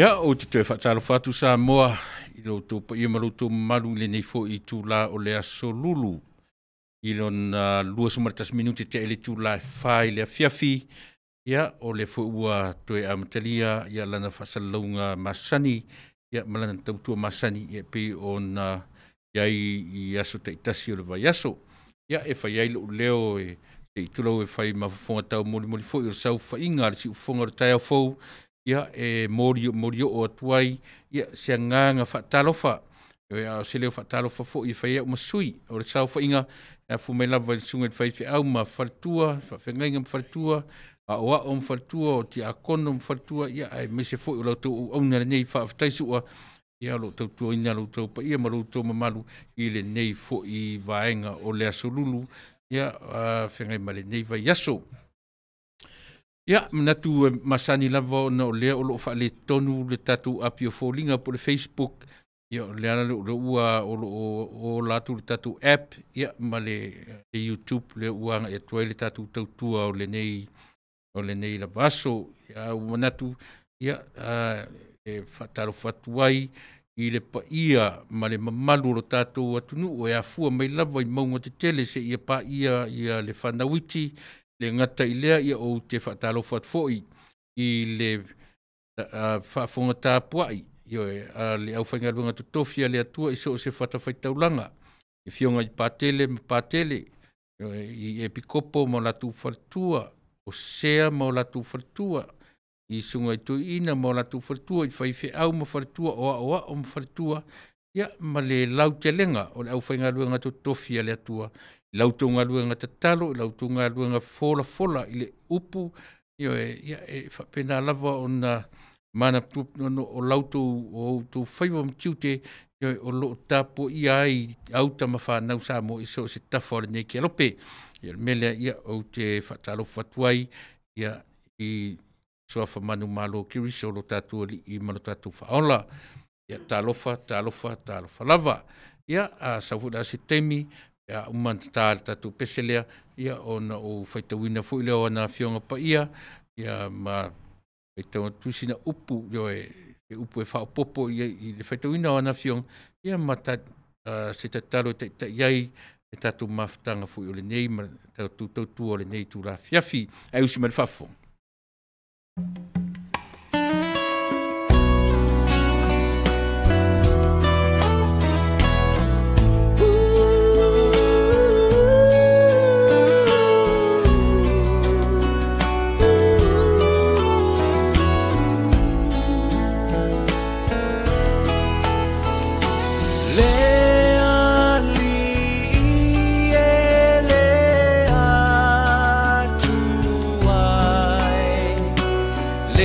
Ia, ou te toe faatalofa atu Samoa i lo outou paia ma lo outou mamalu i lenei foi itula o le aso Lulu i lona 21 minute tea i le itula e 4 i le afiafi. Ia, o lea foi ua toe amatalia ia lana faasalalauga masani, ia ma lana tautua masani, ia pei ona i ai i aso taitasi o le vaiaso. Ia, e fai ai lou leo e se i tulou e fai ma fofoga taumolimoli foi o le saofaiga a le siufofoga o le taeao fou, ia e molioo atu ai ia se agaga faatalofa. A o se leo faatalofa foi e fai ai au ma sui o le saofaiga e afua mai lava i le susuga i le faifeau ma faletua, faafeagaiga ma faletua, aoao ma faletua, o tiakono ma faletua, ia aemaise foi o la outou auauna lenei faafetai sua, ia o lo o tautuaina lo outou paia ma lo outou mamalu i lenei foi vaega o le aso Lulu, ia feagai ma lenei vaiaso. Ia, manatu e masani lava ona o lea o lo o faaletonu le tatou api o foliga po o le Facebook. Ia, o le ala lea ua o lo o ola atu le tatou app, ia, ma le YouTube lea ua agai atu ai le tatou tautua o lenei lava aso. Ia, ua manatu, ia, e faatalofa atu ai i le paia ma le mamalu o lo tatou atunuu e afua mai lava i mauga tetele seia paia ia le fanauiti. Le gata i lea, ia ou te faatalofa atu foi i le faafofoga tapuai, ioe, a le aufaigaluega totofi a le Atua i so o se fatafaitaulaga, i afioga i Patele ma Patele, ioe, i Epikopo ma o latou faletua, o Sea ma o latou faletua, i susuga i toeaiina ma o latou faletua, i faifeau ma faletua, o aoao ma faletua, ia ma le lautelega o le aufaigaluega totofi a le Atua, i la outou galuega tatalo, i la outou galuega folafola i le upu, ioe, ia e faapena lava ona manatua o la outou faiva ma tiute, ioe, o lo o tapuaia ai auta ma fanau Samoa i so o se tafa o lenei kelope. Ia, le mea lea, ia, ou te faatalofa atu ai, ia, i suafa manumalo o Keriso o lo tatou alii ma lo tatou faaola. Ia, talofa, talofa, talofa lava. Ia, a sau foi la se taimi, ia uma ona ta le tatou pese lea, ia ona ou faitauina foi lea o ana afioga paia, ia ma faitau atu sina upu, ioe, se upu e faaopoopo i le faitauina o ana afioga, ia ma se tatalo e taitai ai le tatou mafutaga foi o lenei ma tatou tautua o lenei itula afiafi. Ae usi mai le faafofoga. Le Alii e le Atua e, le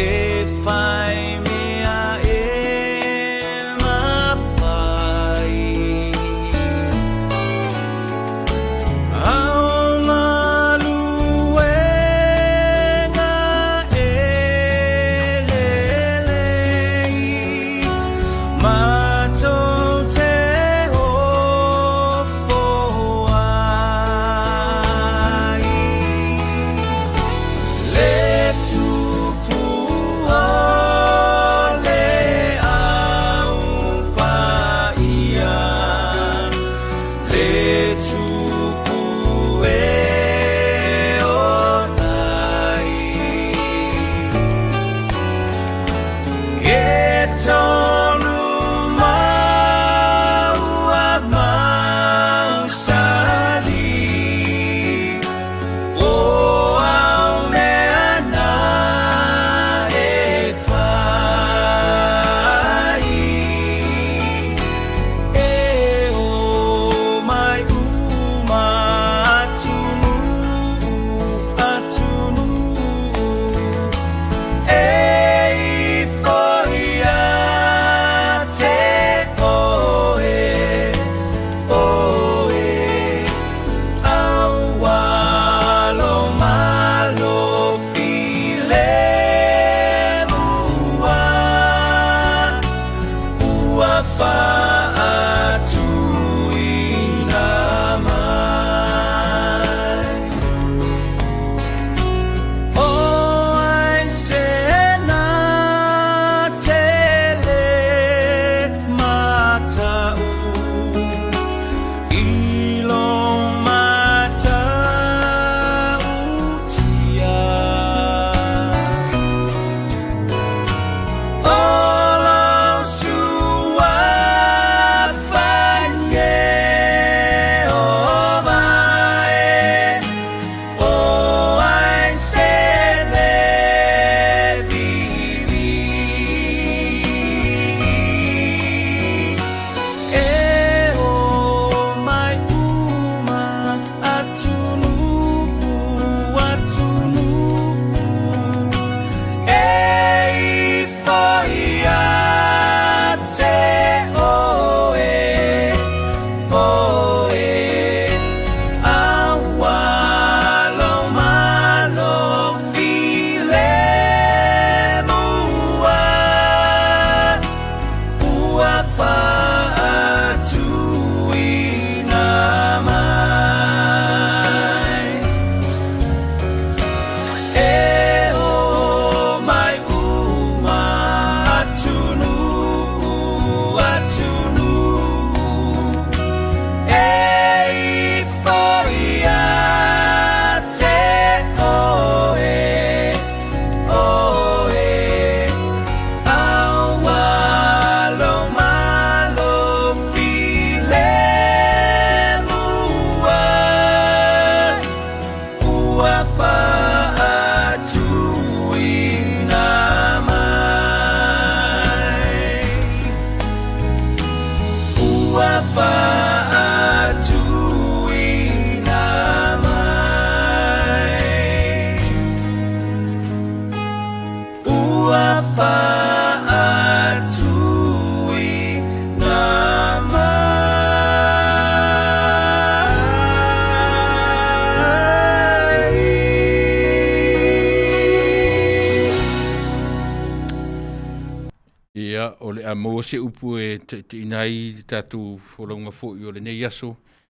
a maua se upu e taitaiina ai le tatou folauga foi o lenei aso,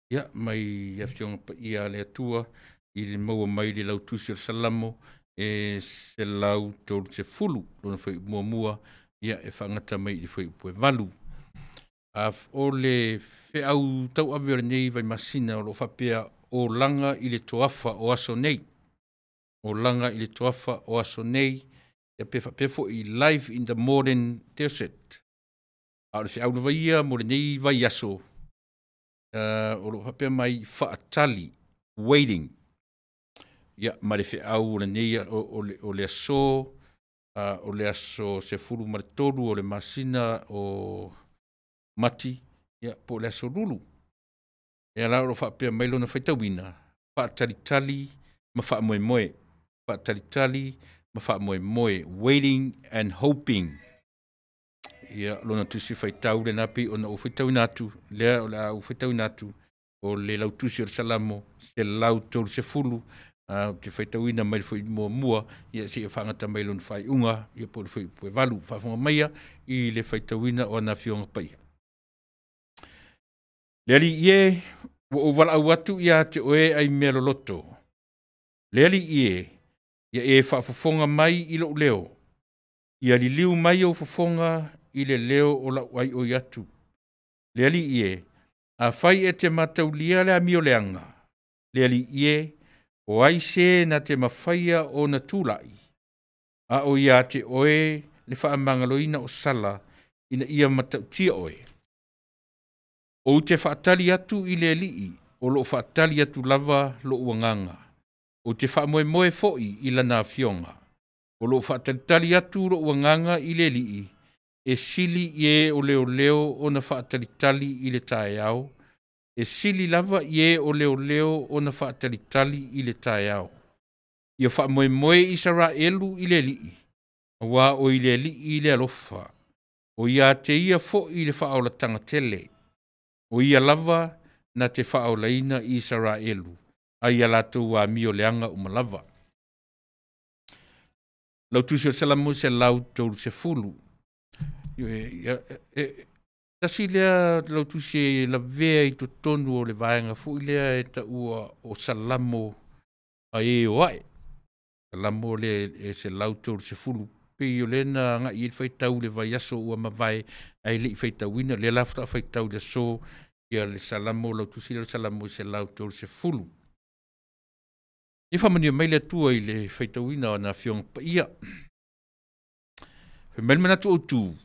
ia, mai Afioga Paia a le Atua, i le maua mai le lautusi o le Salamo e 130, lona fuaiupu muamua, ia, e faagata mai i le fuaiupu e 8. O le feau tauave o lenei vaimasina o lo o faapea, Olaga i le toafa o aso nei. Olaga i le toafa o aso nei, ia pe faapea foi Life in the Modern Desert. A o le feau lava ia mo lenei vaiaso, o lo o faapea mai, Faatali, Waiting. Ia, ma le feau o lenei o le aso, o le aso 13 o le masina o Mati, ia, po o le aso Lulu. Ia la o lo o faapea mai lona faitauina, Faatalitali ma faamoemoe. Faatalitali ma faamoemoe, Waiting and Hoping. Ia, lona tusi faitau lena pei ona ou faitauina atu, lea o le a ou faitauina atu, o le lautusi o le Salamo 130, ou te faitauina mai le fuaiupu muamua, ia seia faagata mai lona faaiuga, ia po o le fuaiupu e 8. Faafofoga maia i le faitauina o ana Afioga Paia. Le Alii e, ua ou valaau atu ia te oe ai mea loloto. Le Alii e, ia e faafofoga mai i lou leo. Ia liliu mai ou fofoga i le leo o lau aioi atu. Le Alii e, afai e te mataulia le amioleaga, le Alii e, o ai se na te mafaia ona tulai, a o ia te oe le faamagaloina o sala, ina ia matautia oe. Ou te faatali atu i le Alii, o loo faatali atu lava lou agaga. Ou te faamoemoe foi i lana afioga. O loo faatalitali atu lou agaga i le Alii, e sili i e o leoleo ona faatalitali i le taeao, e sili lava i e o leoleo ona faatalitali i le taeao. Ia faamoemoe Isaraelu i le Alii, aua o i le Alii le alofa. O ia te ia foi le faaolataga tele. O ia lava na te faaolaina Isaraelu, ai ia latou amioleaga uma lava. Lautusi o le Salamo 130. Tasi lea lautusi e lavea i totonu o le vaega foi lea e taua o Salamo a e o ae. Salamo le e 130, pei o lea na agai i ai le faitau i le vaiaso ua mavae ae le i faitauina. Lea la faatoa faitau i le aso ia le Salamo, lautusi lea o le Salamo e 130. Ia faamanuia mai le Atua i le faitauina o ana Afioga Paia. Fai mai le manatu autu,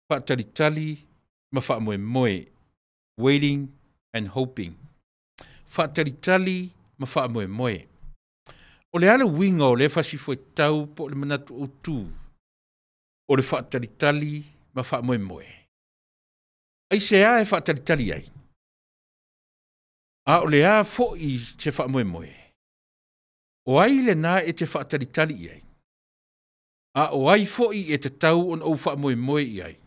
faatalitali ma faamoemoe, Waiting and Hoping. Faatalitali ma faamoemoe. O le a le uiga o lea fasifuaitau po o le manatu autu o le faatalitali ma faamoemoe? Aisea e faatalitali ai? A o le a foi se faamoemoe? O ai lena e te faatalitali i ai? A o ai foi e tatau ona ou faamoemoe i ai?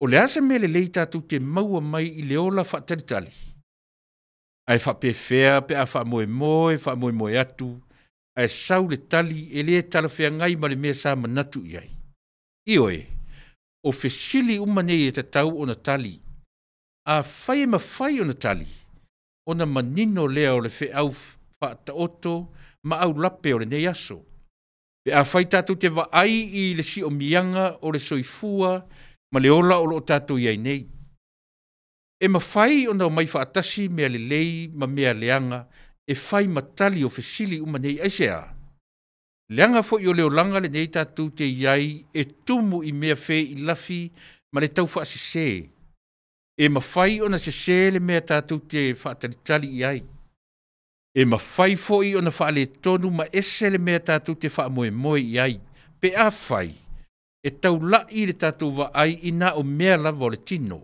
O le a se mea lelei tatou te maua mai i le ola faatalitali? Ae faapefea pe a faamoemoe, faamoemoe atu, ae sau le tali e le talafeagai ma le mea sa manatu i ai? Ioe, o fesili uma nei e tatau ona tali. Afai e mafai ona tali, ona manino lea o le feau faataoto ma aulape o lenei aso. Pe afai tatou te vaai i le siomiaga o le soifua ma le ola o loo tatou i ai nei, e mafai ona omai faatasi mea lelei ma mea leaga e fai ma tali o fesili uma nei. Aisea? Leaga foi o le olaga lenei tatou te i ai e tumu i mea feilafi ma le taufaasese. E mafai ona sese le mea tatou te faatalitali i ai. E mafai foi ona faaletonu ma ese le mea tatou te faamoemoe i ai, pe afai e taulai le tatou vaai i na o mea lava o le tino.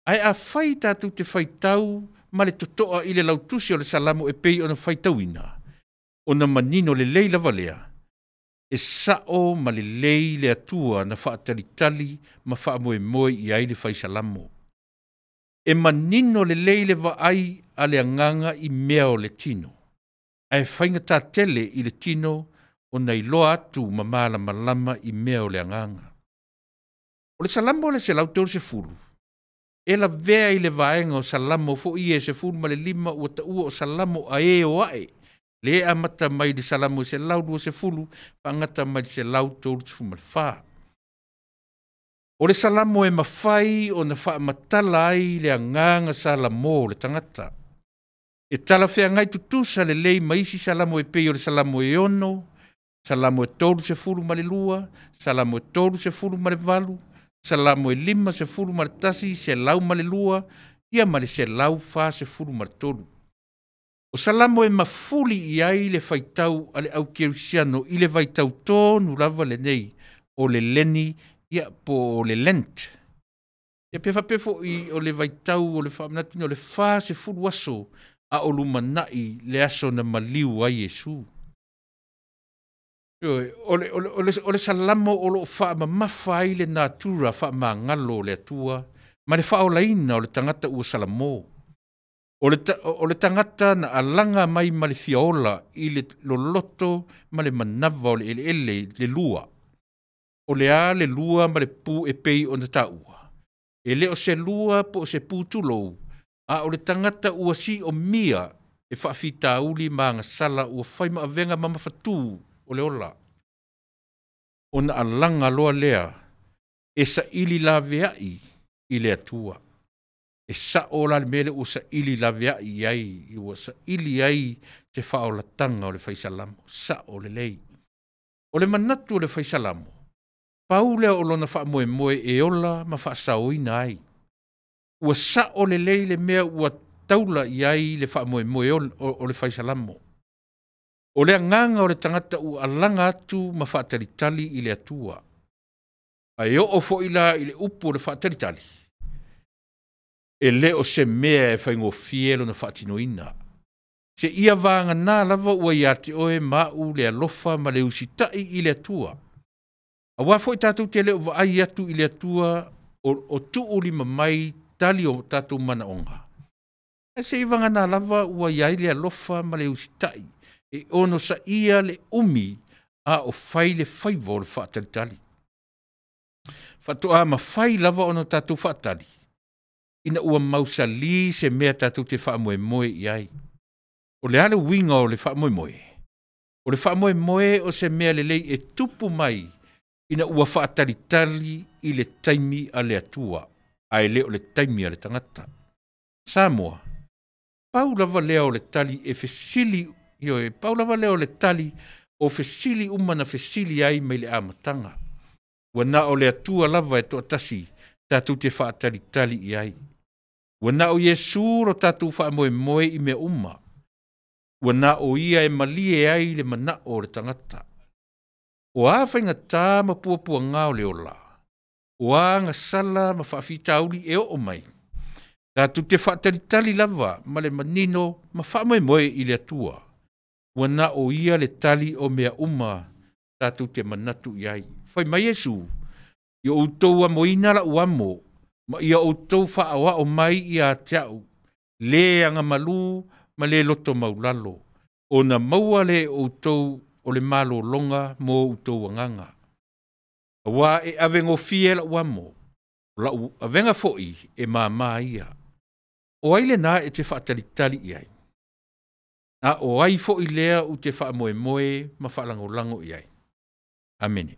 Ae afai tatou te faitau ma le totoa i le lautusi o le Salamo e pei ona faitauina, ona manino lelei lava lea, e sao ma lelei le Atua na faatalitali ma faamoemoe i ai le fai Salamo. E manino lelei le vaai a le agaga i mea o le tino, ae faigata tele i le tino ona iloa atu ma malamalama i mea o le agaga. O le Salamo le 130, e lavea i le vaega o Salamo fo'i e 15 ua ta'ua o Salamo a e o a'e, lē amata mai le Salamo e 120 faagata mai le 134. O le Salamo e mafai ona faamatala ai le agaga Salamō o le tagata. E talafeagai tutusa lelei ma isi Salamo e pei o le Salamo e 6, Salamo e 32, Salamo e 38, Salamo e 51, 102, ia ma le 143. O Salamo e mafuli i ai le faitau a le au kerisiano i le vaitau tonu lava lenei o le leni ia po o le Lent. Ia pe faapea fo'i o le vaitau o le faamanatuina o le 40 aso a o lumana'i le aso na maliu ai Iesu. Ioe, o le Salamo o loo faamamafa ai le natura faamagalo o le Atua ma le faaolaina o le tagata ua Salamo. O le tagata na alaga mai ma le fiaola i le loloto ma le manava o le eleele le lua. O le a le lua ma le pu e pei ona taua. E le o se lua po o se pu tulou, a o le tagata ua siomia e faafitauli ma agasala ua fai ma avega ma mafatū o le ola. Ona alaga loa lea e saili laveai i le Atua. E sa'o la le mea lea ua saili laveai i ai, ua saili ai se faaolataga o le faisalamo, sa'o lelei. O le manatu o le faisalamo, pau lea o lona faamoemoe e ola ma faasaoina ai. Ua sa'o lelei le mea ua taula i ai le faamoemoe o le faisalamo. O le agaga o le tagata ua alaga atu ma faatalitali i le Atua. Ae oo fo'i la i le upu o le faatalitali, e lē o se mea e faigofie lona faatinoina. Seia vaganā lava ua iā te oe ma a'u le alofa ma le usita'i i le Atua. Auā fo'i tatou te le o vaai atu i le Atua o tuu lima mai tali o tatou manaoga. Ae seia vaganā lava ua i ai le alofa ma le usita'i e onosaia le umi a o fai le faiva o le faatalitali. Faatoa mafai lava ona tatou faatali, ina ua mausalī se mea tatou te faamoemoe i ai. O le a le uiga o le faamoemoe? O le faamoemoe o se mea lelei e tupu mai ina ua faatalitali i le taimi a le Atua, ae le o le taimi a le tagata. Samoa, pau lava lea o le tali e fesili, ioe, pau lava lea o le tali o fesili uma na fesili ai mai le amataga. Ua na o le Atua lava e toatasi tatou te faatalitali i ai. Ua na o Iesu lo tatou faamoemoe i mea uma. Ua na o ia e malie ai le mana'o o le tagata. O a faigatā ma puapuagā o le ola, o a agasala ma faafitauli e oo mai, tatou te faatalitali lava ma le manino ma faamoemoe i le Atua. Ua na o ia le tali o mea uma tatou te manatu i ai. Fai mai Iesu, ia outou amoina la'u amo, ma ia outou faaoao mai ia te a'u, lē agamalū ma lē loto maulalo, ona maua lea e outou o le malologa mo outou agaga. Auā e avegofie la'u amo, o la'u avega fo'i e māmā ia. O ai lenā e te faatalitali i ai? A o ai fo'i lea ou te faamoemoe ma faalagolago i ai? Amene.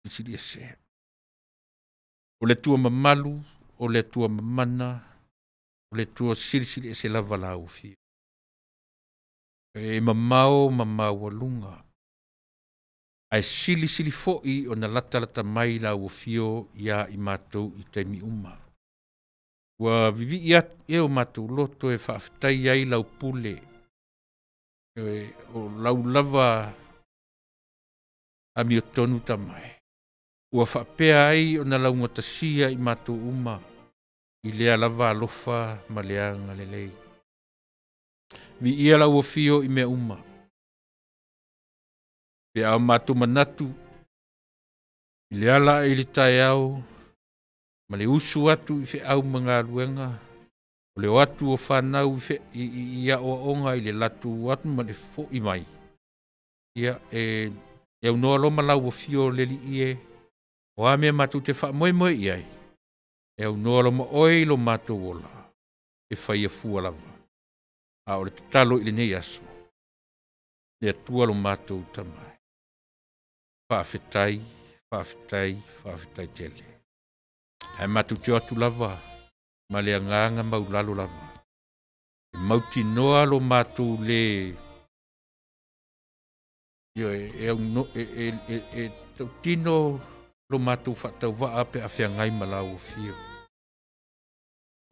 Silisili ese. O le Atua mamalu, o le Atua mamana, o le Atua silisili ese lava lau afio. E mamao ma maualuga, ae silisili fo'i ona latalata mai lau afio iā i matou i taimi uma. Ua vivii atu e o matou loto e faafetai ai lau pule, e, o lau lava amiotonu tamae. Ua faapea ai ona laugatasia i matou uma i lea lava alofa ma le agalelei. Viia lau afio i mea uma. Pe a o matou manatu i le ala ae i le taeao ma le usu atu i feau ma galuega, o le o atu o fanau i aoaoga i le latou o atu ma le fo'i mai. Ia e E aunoa loa ma lau afio le Alii e, o a mea matou te faamoemoe i ai, e aunoa loa ma oe i lo matou ola, e faia fua lava. A o le tatalo i lenei aso, le Atua lo matou Tama. Faafetai, faafetai, faafetai tele. Ae matou te o atu lava ma le agaga maulalo lava. E mautinoa lo matou le e tautino lo matou faatauvaa pe a feagai ma lau afio.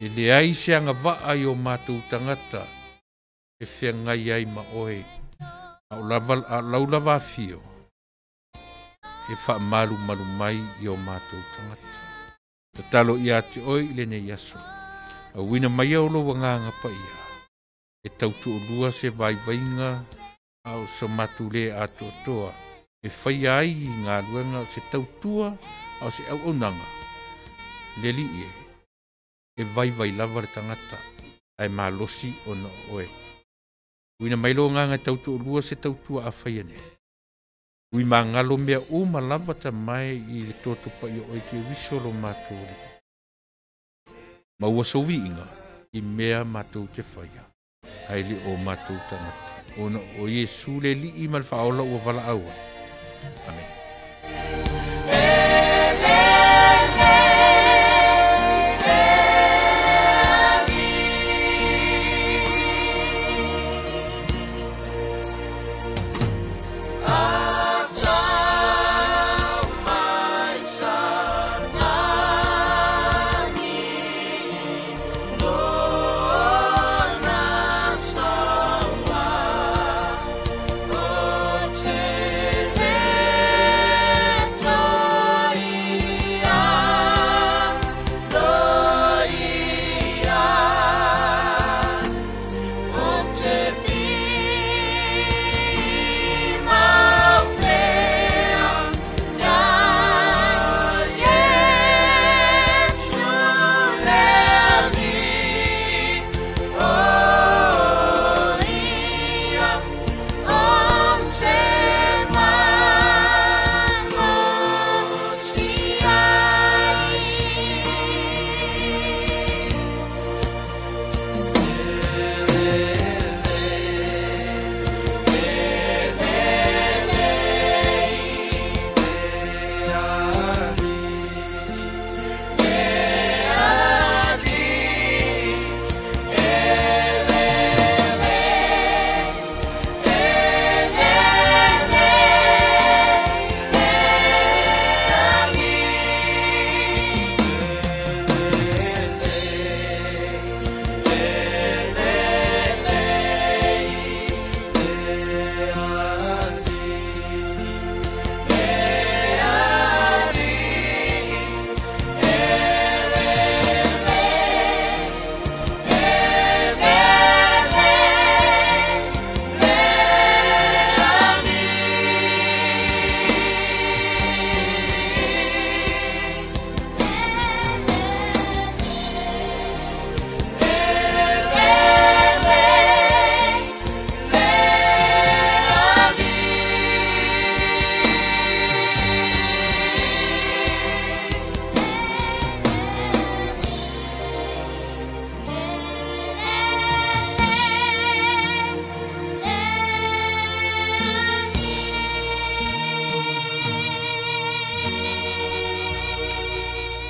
E leai se agavaa i o matou tagata e feagai ai ma oe. A o lau lava afio e faamalumalu mai i o matou tagata. Tatalo ia te oe i lenei aso. Auina mai au lou agaga paia. E tautoalua se vaivaiga a o so matou le atoatoa. E faia ai i galuega o se tautua a o se auaunaga. Le Alii e, e vaivai lava le tagata ae malosi ona o oe. Uina mai lou agaga e tautoalua se tautua a faia nei. Ui magalo mea uma lava tamae i le toto paia o oe Keriso lo matou Alii. Ma ua souviiga i mea matou te faia, ae le o matou tagata. Ona o Iesu le Alii ma le Faaola ua valaau ai. Amen.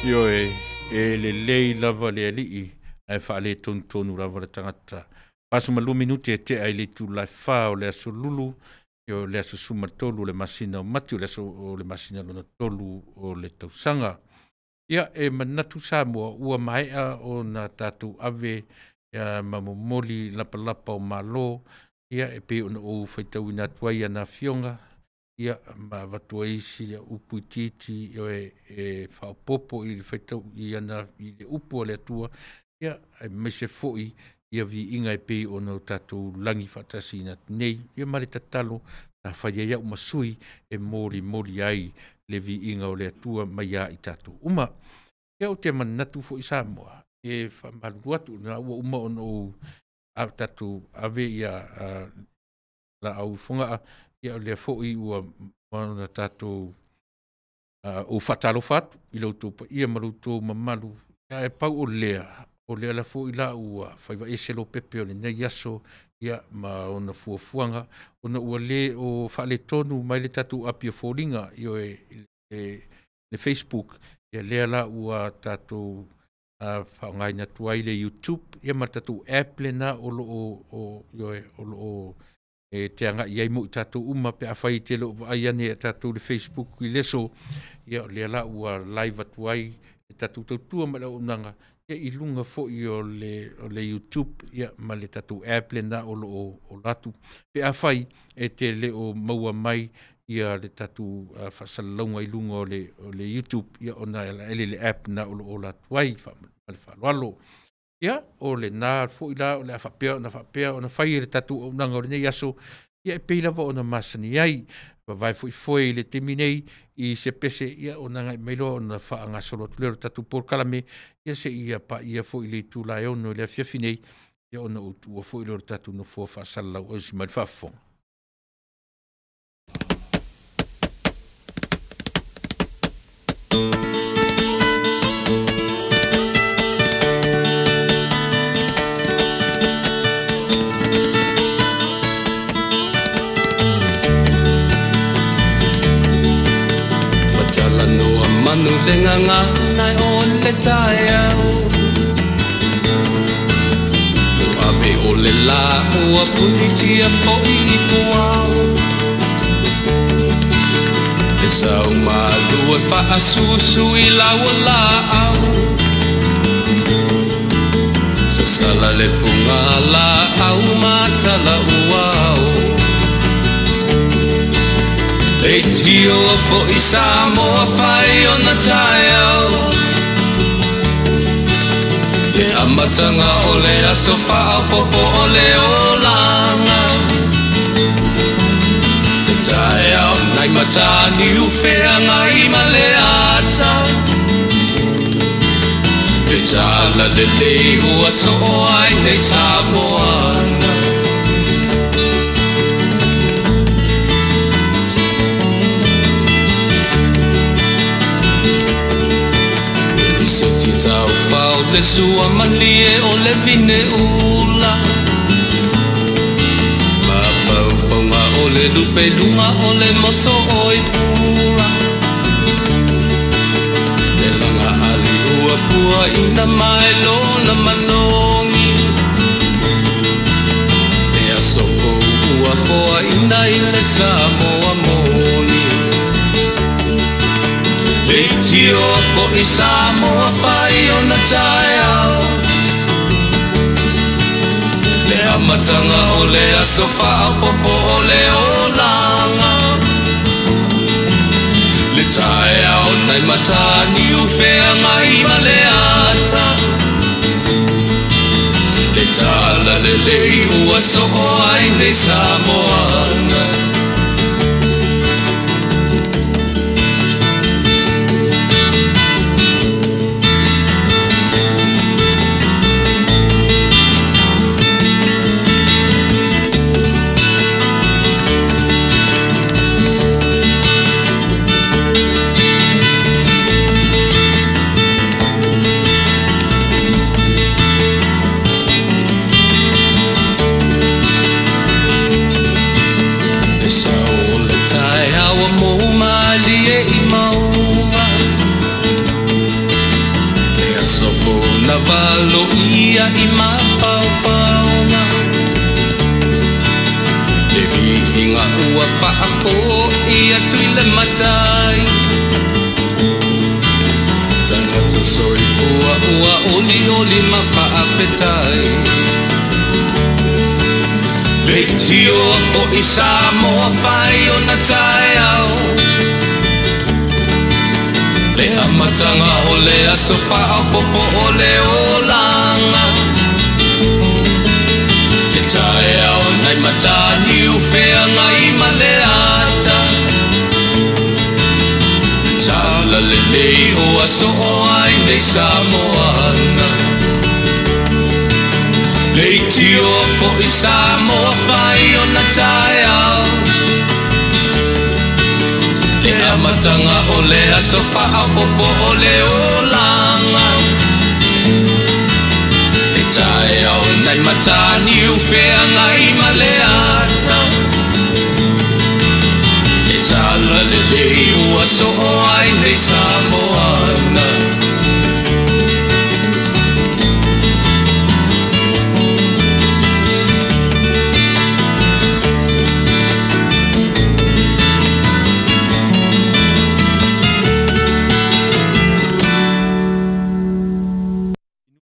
Ioe, e lelei lava le Alii, ae faaletonu lava le tagata. 42 minute e tea i le itula e 4 o le aso Lulu, o le aso 13 o le masina o Mati, o le aso o le masina lona 3 o le tausaga. Ia, e manatu Samoa, ua maea ona tatou ave ma momoli lapalapa o malo, ia e pei ona ou faitauina atu ai ana afioga, ia ma avatu ai isi ia upu itiiti e faaopoopo i le faitau i ana i le upu a le Atua, ia aemaise foi ia viiga e pei ona o tatou lagi faatasi atu nei, ia ma le tatalo sa fai ai au ma sui e molimoli ai le viiga o le Atua mai ia i tatou uma. Ia ou te manatu foi Samoa, e faamalulu atu na ua uma ona ou tatou ave ia laau i Fogaa, ia o lea foi ua Ma ona tatou ou faatalofa atu i lo outou paia ma lo outou mamalu. Ae pau o lea, o lea la foi la ua faiva ese lopepe o lenei aso, ia ma ona fuafuaga, ona ua lē o faaletonu mai le tatou api o foliga, ioe, le Facebook. Ia lea la ua tatou faaaogaina atu ai le YouTube, ia ma le tatou app lena o lo o, ioe, o lo o e te agai ai mo i tatou uma pe afai e te le o vaai ane ia tatou le Facebook i le aso. Ia o lea la ua live atu ai le tatou tautua ma le auaunaga, ia i luga foi o le YouTube, ia ma le tatou app lena o lo o ola atu pe afai e te le o maua mai ia le tatou faasalalauga i luga o le YouTube, ia ona e alaele le app na o lo o ola atu ai ma le faaaloalo. Ia o lena foi la o le a faapea ona fai e le tatou auaunaga o lenei aso, ia e pei lava ona masani ai. Vavae foi foe i le taimi nei i se pese, ia ona agai mai loa ona faagasolo atu lea o le tatou polokalame, ia seia paia foi le itula e 6 i le afiafi nei, ia ona ou tuua foi lea o le tatou nofoa faasalalau ausi mai le faafofoga. Matalanoa manu le gagana o le taeao Ave o le la ua punitia fo'i i puao E sau malu e faasusu i lau laau Sasala le puga laau matala uao E tio fo'i Samoa fai ona taeao Le amataga o le aso faaopopo o le olaga Le taeao nai mataniu feagai ma le ata Le tala lelei ua soo ai nei Samoana Eliseti taufao le sua malie o le vine ula Mafaufaunga o le lupeluga o le moso o i pula Le laga ali ua pua ina mai lona malogi Le aso fou ua foaina i le Samoa moni Le tio fo'i Samoa fai ona taeao Le amataga o le aso faaopopo o le olaga Le taeao nai mataniu feagai ma le ata Le tala lelei ua soo ai nei Samoana Le sao o le taeao mo malie i mauga Le aso fou na valo ia i mafaufauga Le viiga ua faafo'i atu i le matai Tagata soifua ua olioli ma faafetai Le tio fo'i Samoa fai ona taeao Le amataga o le aso faaopopo o le olaga Le taeao nai mataniu feagai ma le ata Le tala lelei ua soo ai nei Samoana Le tio fo'i Samoa fai ona taeao aso faaopopo o le olaga. E taeao nai mataniu feagai ma le ata. E tala lelei ua soo ai nei Samoana.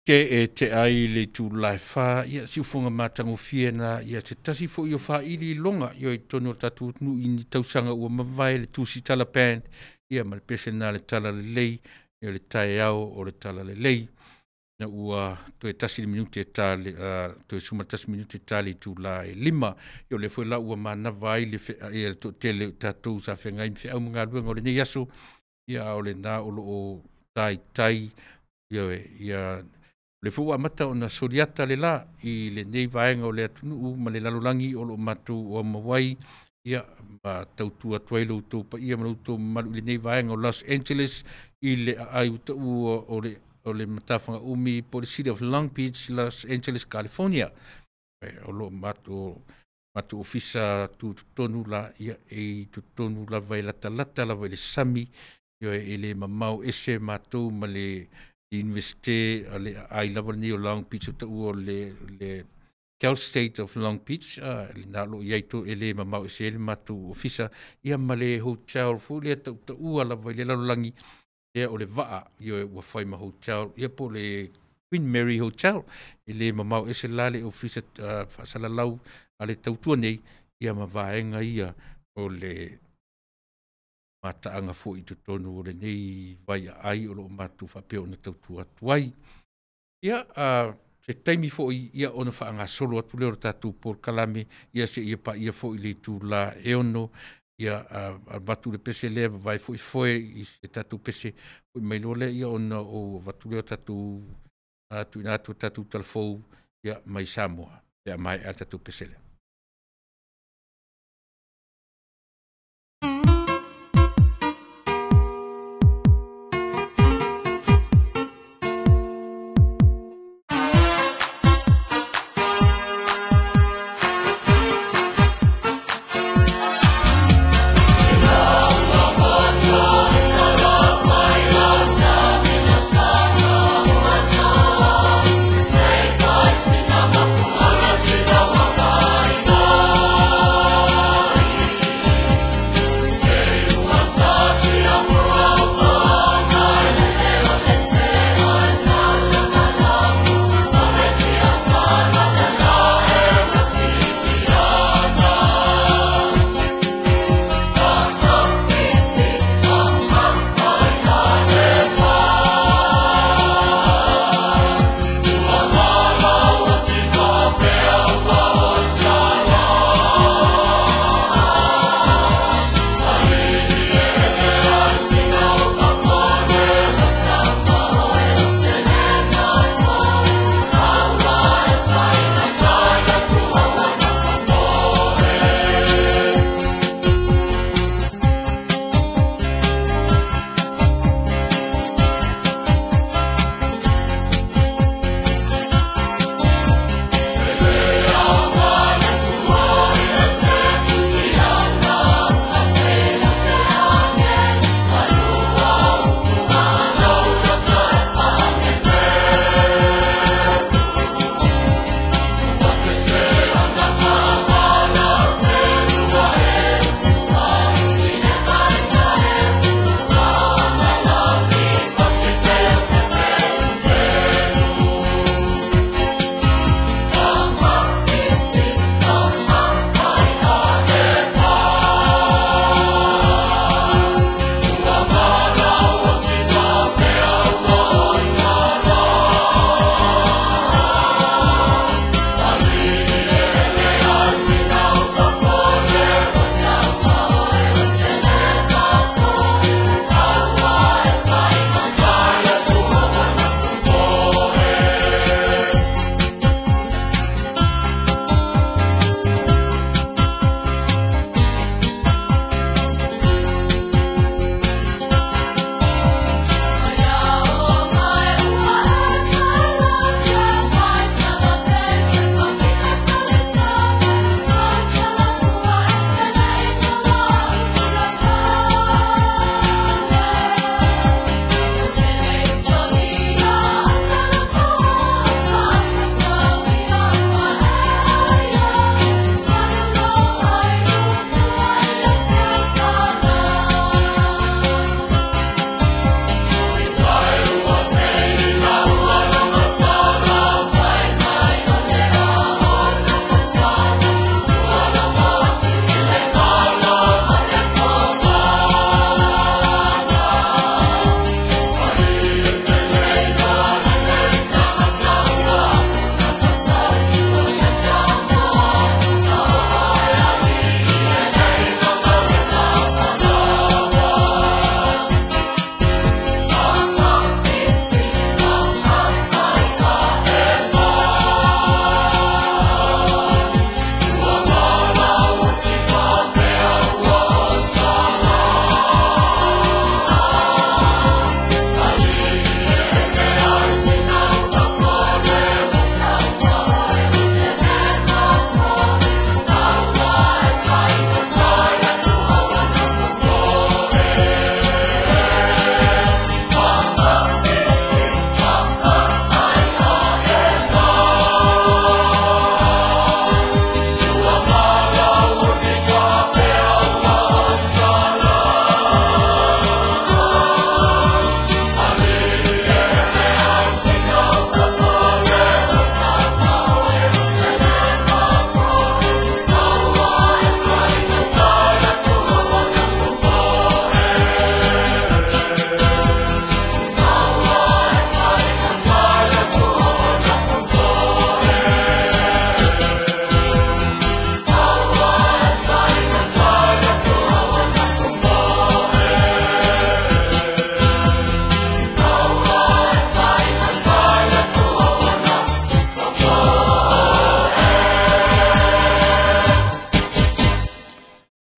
Te e te ai le itula e 4, ia siufoga matagofie na ia se tasi foʻi o faili loga ia i totonu o le tatou atunuu i ni tausaga ua mavae le Tusitala Band ia ma le pese na le tala lelei ia le taeao o le tala lelei na ua toe tasi le minute e ta le toe 11 minute e ta le itula e 5 ia o lea foi la ua manava ai le ia le toatele o tatou sa feagai ma feau ma galuega o lenei aso ia a o lena o loo taitai ia ia le foi ua amata ona soliata le la i lenei vaega o le atunuu ma le lalolagi o loo matou o mauai ia ma tautua atu ai lo outou paia ma lo outou mamalu i lenei vaega o Los Angeles i le aai utaua o le matafaga umi po le City of Long Beach, Los Angeles, California. O loo matou ofisa tutotonu la ia e tutotonu lava e latalata lava i le sami ia e le mamao ese matou ma le Universite le aai lava lenei o Long Beach o taua o le Cal State of Long Beach le na lo iai to e le mamao ese le matou ofisa ia ma le hotel foi lea tautaua lava i le lalolagi ia o le vaa ia ua fai ma hotel ia po le Queen Mary Hotel e le mamao ese la le ofisa faasalalau a le tautua nei ia ma vaega ia o le mataaga foi i totonu o lenei vai aai o loo matou faapea ona tautua atu ai. Ia se taimi foi ia ona faagasolo atu lea o le tatou polokalame ia se ia paia foi le itula e 6 ia avatu le pese lea vavae foi foe i se tatou pese foi mai loa lea ia ona o avatu lea o tatou tuuina atu o tatou talafou ia mai Samoa pe a maea le tatou pese lea.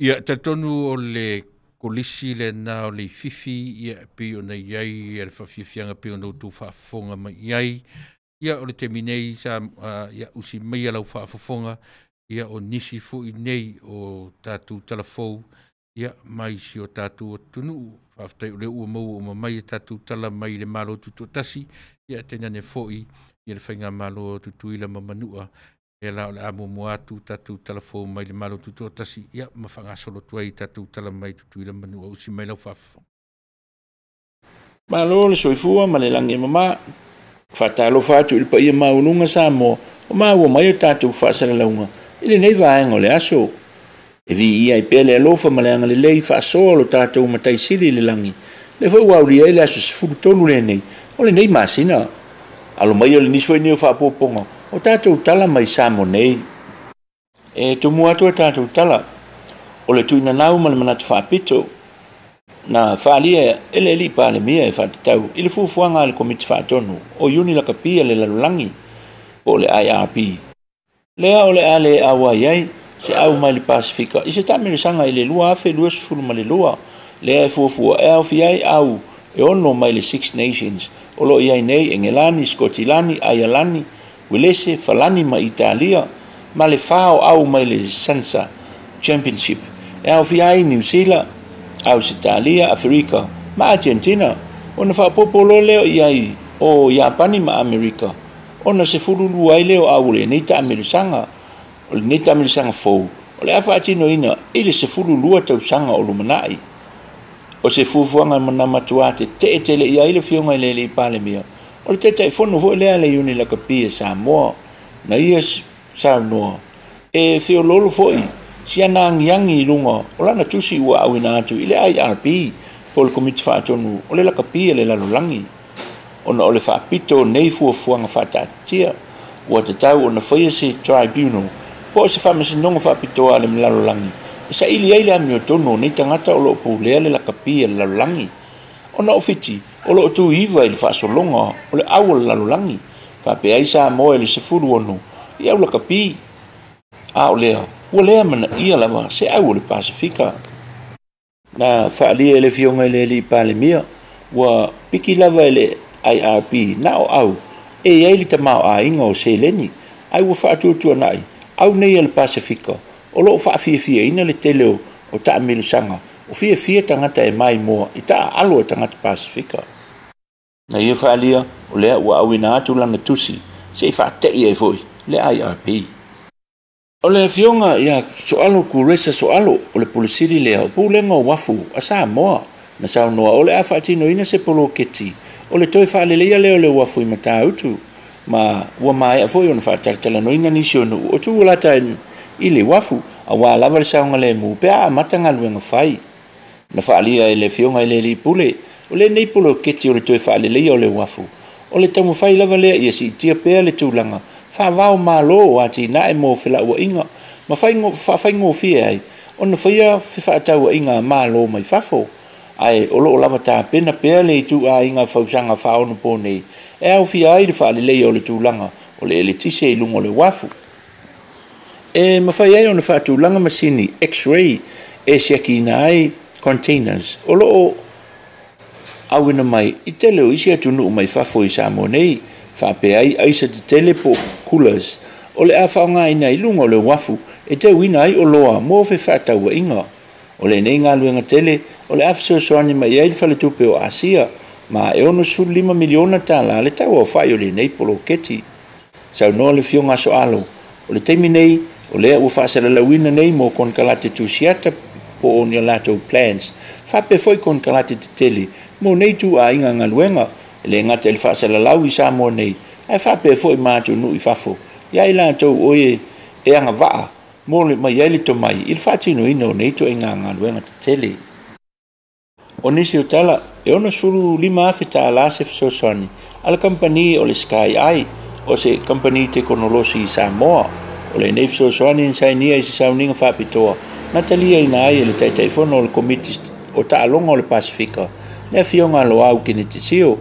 Ia talitonu o le kolisi lena o Leififi, ia e pei ona i ai le faafiafiaga pei ona outou faafofoga mai i ai. Ia o le taimi nei sa ia usi maia lau faafofoga, ia o nisi foi nei o tatou talafou, ia mai si o tatou atunuu. Faafetai o lea ua maua uma mai e tatou tala mai le Malo Tutoatasi, ia tainane foi ia le Faigamalo Tutuila ma Manua. E la o le a muamua atu tatou talafou mai le Malo Tutoatasi, ia ma faagasolo atu ai tatou tala mai Tutuila ma Manua. Usi mai lau faafofoga. Malo le soifua ma le lagi e mama. Faatalofa atu i le paia maualuga Samoa o maua mai o tatou faasalalauga i lenei vaega o le aso. E viia ai pea le alofa ma le agalelei faasoa o lo tatou Matai Sili i le lagi. Lea foi ua aulia ai le aso 13 lenei o lenei masina. Alo mai o le nisi foi nei o faaopoopoga o tatou tala mai Samoa nei. E tumu atu a tatou tala o le tuinanau ma le manatu faapito na faaalia e le alii Palemia e faatatau i le fuafuaga a le Komiti Faatonu o Iuni Lakapi a le Lalolagi po o le IRB. Lea o le a le auai ai se au mai le Pasefika i se taamilosaga i le 2022, lea e fuafua e aofia ai au e 6 mai le Six Nations o lo o i ai nei Engelani, Skotilani, Aialani, Uelese, Falani ma Italia, ma le 4 o au mai le Sansa Championship e aofia ai Niu Sila, Ausetalia, Aferika ma Argentina. Ona faaopoopo loa lea i ai o Iapani ma Amerika, ona 12 ai lea o au o lenei taamilosaga. O lenei taamilosaga fou o le a faatinoina i le 12 tausaga o lumanai. O se fuafuaga na matua tetee tele i ai le Afioga i le alii Palemia, o le Taitaifono foi lea a le Iuni Lakapi a Samoa, na ia saunoa e feoloolo foi si ana agiagi i luga o lana tusi ua auina atu i le IRB po o le Komiti Faatonu o le Lakapi a le Lalolagi. Ona o le faapito o nei fuafuaga faataatitia, ua tatau ona faia se tribunal po o se faamasinoga faapitoa a le lalolagi e saili ai le amiotonu o nei tagata o lo o pulea le lakapi a le lalolagi. Ona o Fiti o lo o tuiva i le faasologa o le au o le lalolagi, faapea ai Samoa i le 16 i au lakapi. A o lea, ua lea manaia lava se au o le Pasefika. Na faaalia e le Afioga i le alii Palemia, ua piki lava e le IRB na o au e i ai le tamaoaiga o seleni, ai ua faatuatuanai au nei a le Pasefika o lo o faafiafiaina le tele o taamilosaga o fiafia tagata e maimoa i taaalo a tagata Pasefika. Na ia faaalia o lea ua auina atu lana tusi se i faatei ai foi le IRB. O le Afioga ia Soalo Kuresa Soalo o le Pule Sili lea o Pulega o Uafu a Samoa, na saunoa o le a faatinoina se poloketi o le toe faaleleia lea o le uafu i Matautu, ma ua maea foi ona faatalatalanoina nisi o nuu o tuulata i le uafu aua lava le saogalemu pe a amata galuega fai. Na faaalia e le Afioga i le alii Pule o lenei poloketi o le toe faaleleia o le uafu o le taumafai lava lea ia siitia pea le tulaga faavao malo o atinae mo felauaiga ma faafaigofie ai ona faia fefaatauaiga malo mai fafo, ae o loo lava tapena pea le ituaiga fausaga faaonopo nei e aofia ai le faaleleia o le tulaga o le eletise i luga o le uafu. E mafai ai ona faatulaga masini X-ray e siakiina ai containers o loo auina mai i tele o isi atunuu mai fafo i Samoa nei, faapea ai aisa tetele po o coolers o le a faaaogaina i luga o le uafu e teuina ai oloa mo fefaatauaiga. O lenei galuega tele o le a fesoasoani mai ai le faletupe o Asia, ma e $65 miliona tala le tau aofai o lenei poloketi. Saunoa le Afioga Soalo o le taimi nei o lea ua faasalalauina nei mo konekarate tusiata po o ni latou plans, faapea foi konekarate tetele mo nei ituaiga galuega, e le gata i le faasalalau i Samoa nei, ae faapea foi ma atunuu i fafo ia i latou o e agavaa mo le mai ai le tomai i le faatinoina o nei ituaiga galuega tetele. O nisi o tala e $65,000 tala se fesoasoani a le kamupani o le Sky Eye, o se kamupani tekonolosi i Samoa. O lenei fesoasoani na sainia i se sauniga faapitoa na taliaina ai e le Taitaifono o le Komiti o Taaloga o le Pasefika, le Afioga Loau Keneti Sio,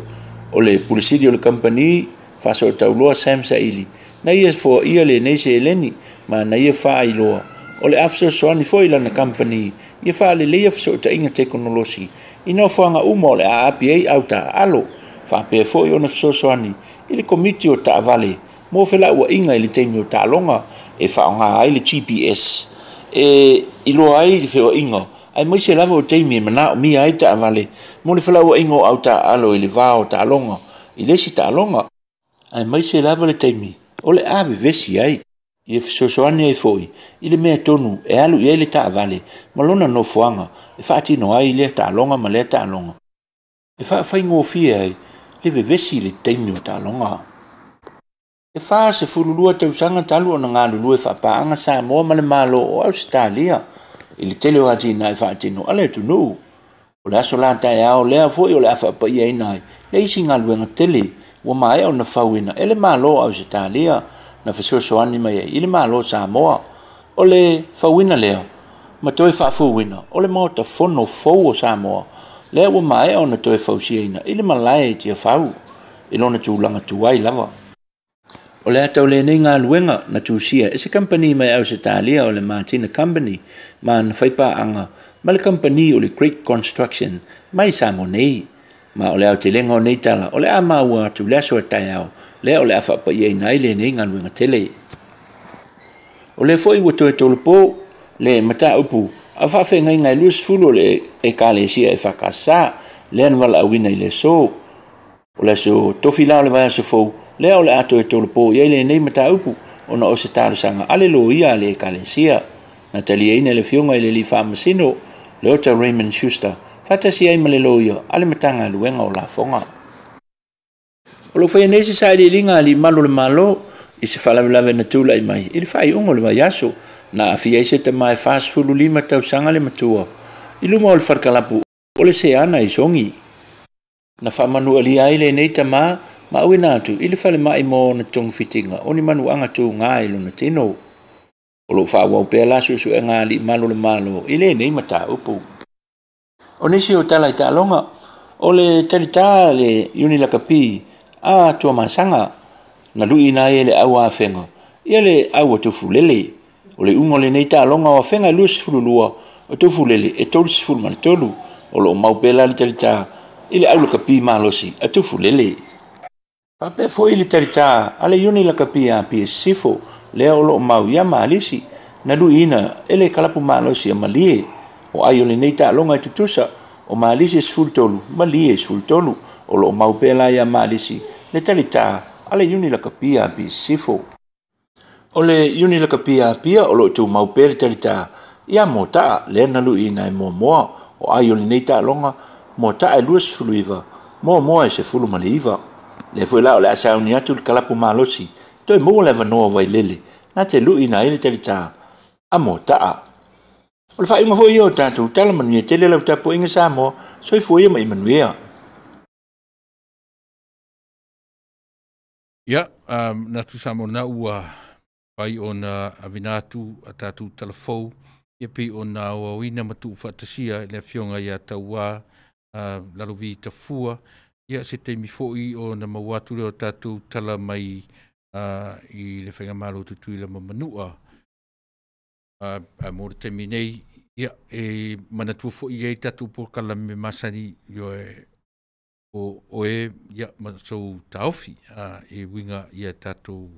o le Pule Sili o le kamupani faasootauloa Sam Saili, na ia foaia lenei seleni ma na ia faailoa O le a fesoasoani foi lana kamupani ia faaleleia fesootaiga tekonolosi i nofoaga uma o le a aapi ai au taaalo, faapea foi ona fesoasoani i le Komiti o Taavale mo felauaiga i le taimi o taaloga e faaaoga ai le GPS e iloa ai le feoaiga aemaise lava o taimi e manaomia ai taavale mo le felauaiga o au taaalo i le va o taaloga i le isi taaloga, aemaise lava le taimi o le a vevesi ai. Ia fesoasoani ai foi i le mea tonu e alu i ai le taavale ma lona nofoaga e faatino ai lea taaloga ma lea taaloga, e faafaigofie ai le vevesi i le taimi o taaloga. E 42 tausaga talu ona galulue faapaaga Samoa ma le Malo o Ausetalia i le tele o atinae faatino a le atunuu. O le aso la taeao lea foi o le a faapaiaina ai le isi galuega tele ua maea ona fauina e le Malo o Ausetalia na fesoasoani mai ai i le Malo o Samoa. O le fauina lea ma toe faafouina o le Maota Fono fou o Samoa lea ua maea ona toe fausiaina i le malae i Tiafau i lona tulaga tuai lava. O le ata o lenei galuega na tusia e se kamupani mai Ausetalia o le Martina Company ma na faipaaga ma le kamupani o le Great Construction mai Samoa nei. Ma o le aotelega o nei tala o le a maua atu i le aso a taeao lea o le a faapaiaina ai lenei galuega tele. O lea foi ua toe tolopo le mataupu a faafeagaiga e 20 o le Ekalesia EFKS lea na valaauina i le aso. O le aso tofi la o le vaiaso fou lea o le a toe tolopo i ai lenei mataupu ona o se talosaga a le loia a le Ekalesia. Na taliaina e le Afioga i le Alii Faamasino Leota Raymond Schuster faatasi ai ma le loia a le Matagaluega o Lafoga. O lo o faia nei se sailiiliga a alii malu o le Malo i se faalavelave na tulai mai i le faaiuga o le vaiaso na aafia ai se tama e 45 tausaga le matua i luma o le falekalapu o le Seana i Sogi. Na faamanualia ai lenei tama ma auina atu i le falemai mo ona togafitiga o ni manuaga tuga i lona tino. O lo o faaauau pea la suesuega a alii malu o le Malo i lenei mataupu. O nisi o tala i taaloga, o le talitā le Iuni Lakapi a Tuamasaga na luiina ai e le au a Afega ia le au a Tufulele. O le iuga o lenei taaloga o Afega e 22, o Tufulele e 33. O lo o mau pea la le talitā i le au lakapi malosi a Tufulele. Faapea foi le talitā a le Iuni Lakapi a Apia Sisifo lea o lo o mau ia Malisi na luiina e le kalapu malosi a Malie. O ai o lenei taaloga e tutusa, o Malisi e 13, Malie e 13. O lo o mau pea la ia Malisi le talitā a le Iuni Lakapi a Apia Sisifo. O le Iuni Lakapi a Apia o lo o tumau pea le talitā ia Motaa lea na luiina e Moamoa. O ai o lenei taaloga, Motaa e 29, Moamoa e 19. Lea foi la o le a sauni atu le kalapu malosi toe maua le avanoa o Vailele na te luiina ai le talitā a Motaa. O le faaiuga foi ia o tatou tala manuia tele lau tapuaiga Samoa, soifua ia ma ia manuia. Ia, manatu Samoa na ua fai ona avina atu a tatou tala fou, ia pei ona aoaoina ma tuufaatasia i le Afioga ia Tauā Lalovi Tafua, ia se taimi foi ona maua atu lea o tatou tala mai i le Faigamalo o Tutuila ma Manua. Mo le taimi nei, ia, e manatua foi i ai tatou polokalame masani, ioe, o oe, ia, ma sou taofi, e uiga ia tatou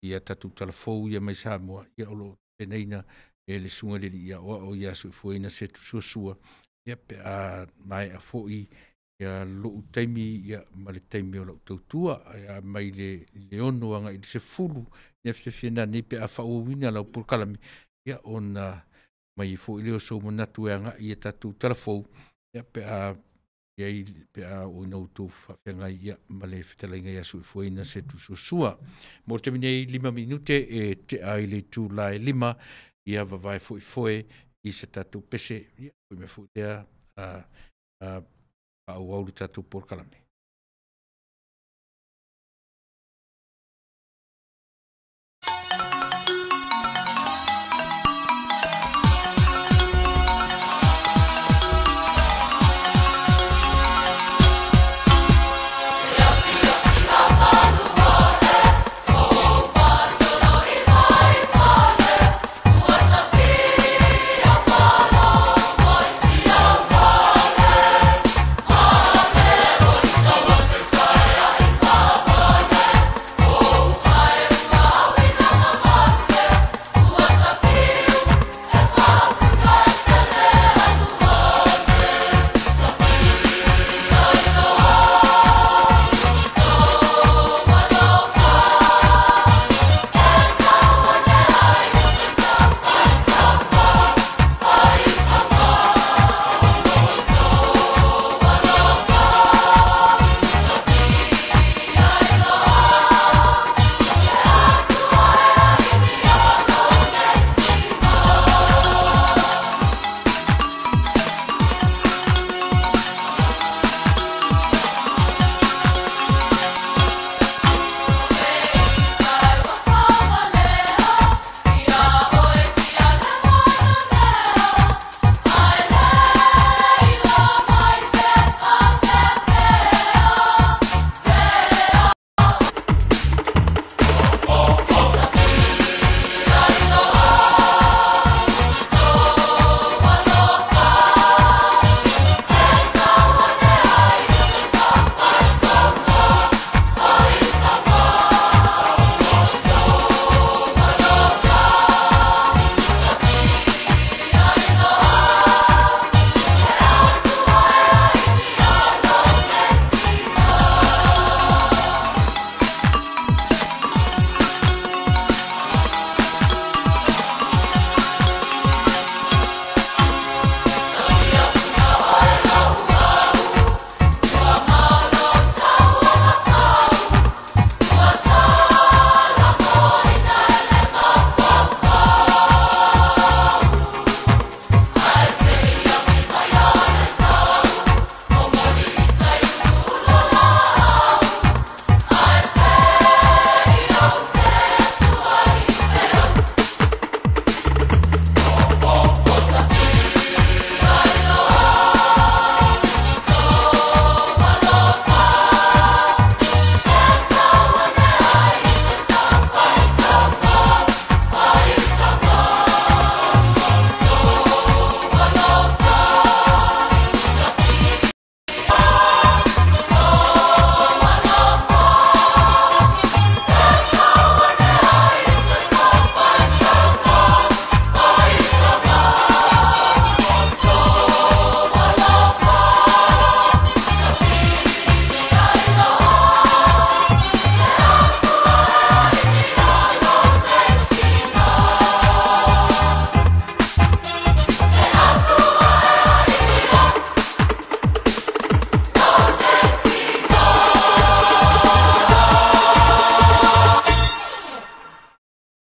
ia tatou tala fou ia mai Samoa, ia o lo o tapenaina e le Susuga i le Alii Aoao ia soifuaina se tusuasua, ia pe a maea foi ia lou taimi ia ma le taimi o lau tautua, ia mai le 6 agai i le 10 ia fiafia nei pe a faaauauina lau polokalame, ia ona mai foi lea o sou manatu e agai ia tatou tala fou, ia pe a iai pe a o ina outou faafeagai ia ma le fetalaiga ia soifuaina se tusuasua. Mo le taimi nei 5 minute e tea ai le itula e 5, ia vavae foi foe i se tatou pese, ia foi mea foi lea faaauau le tatou polokalame.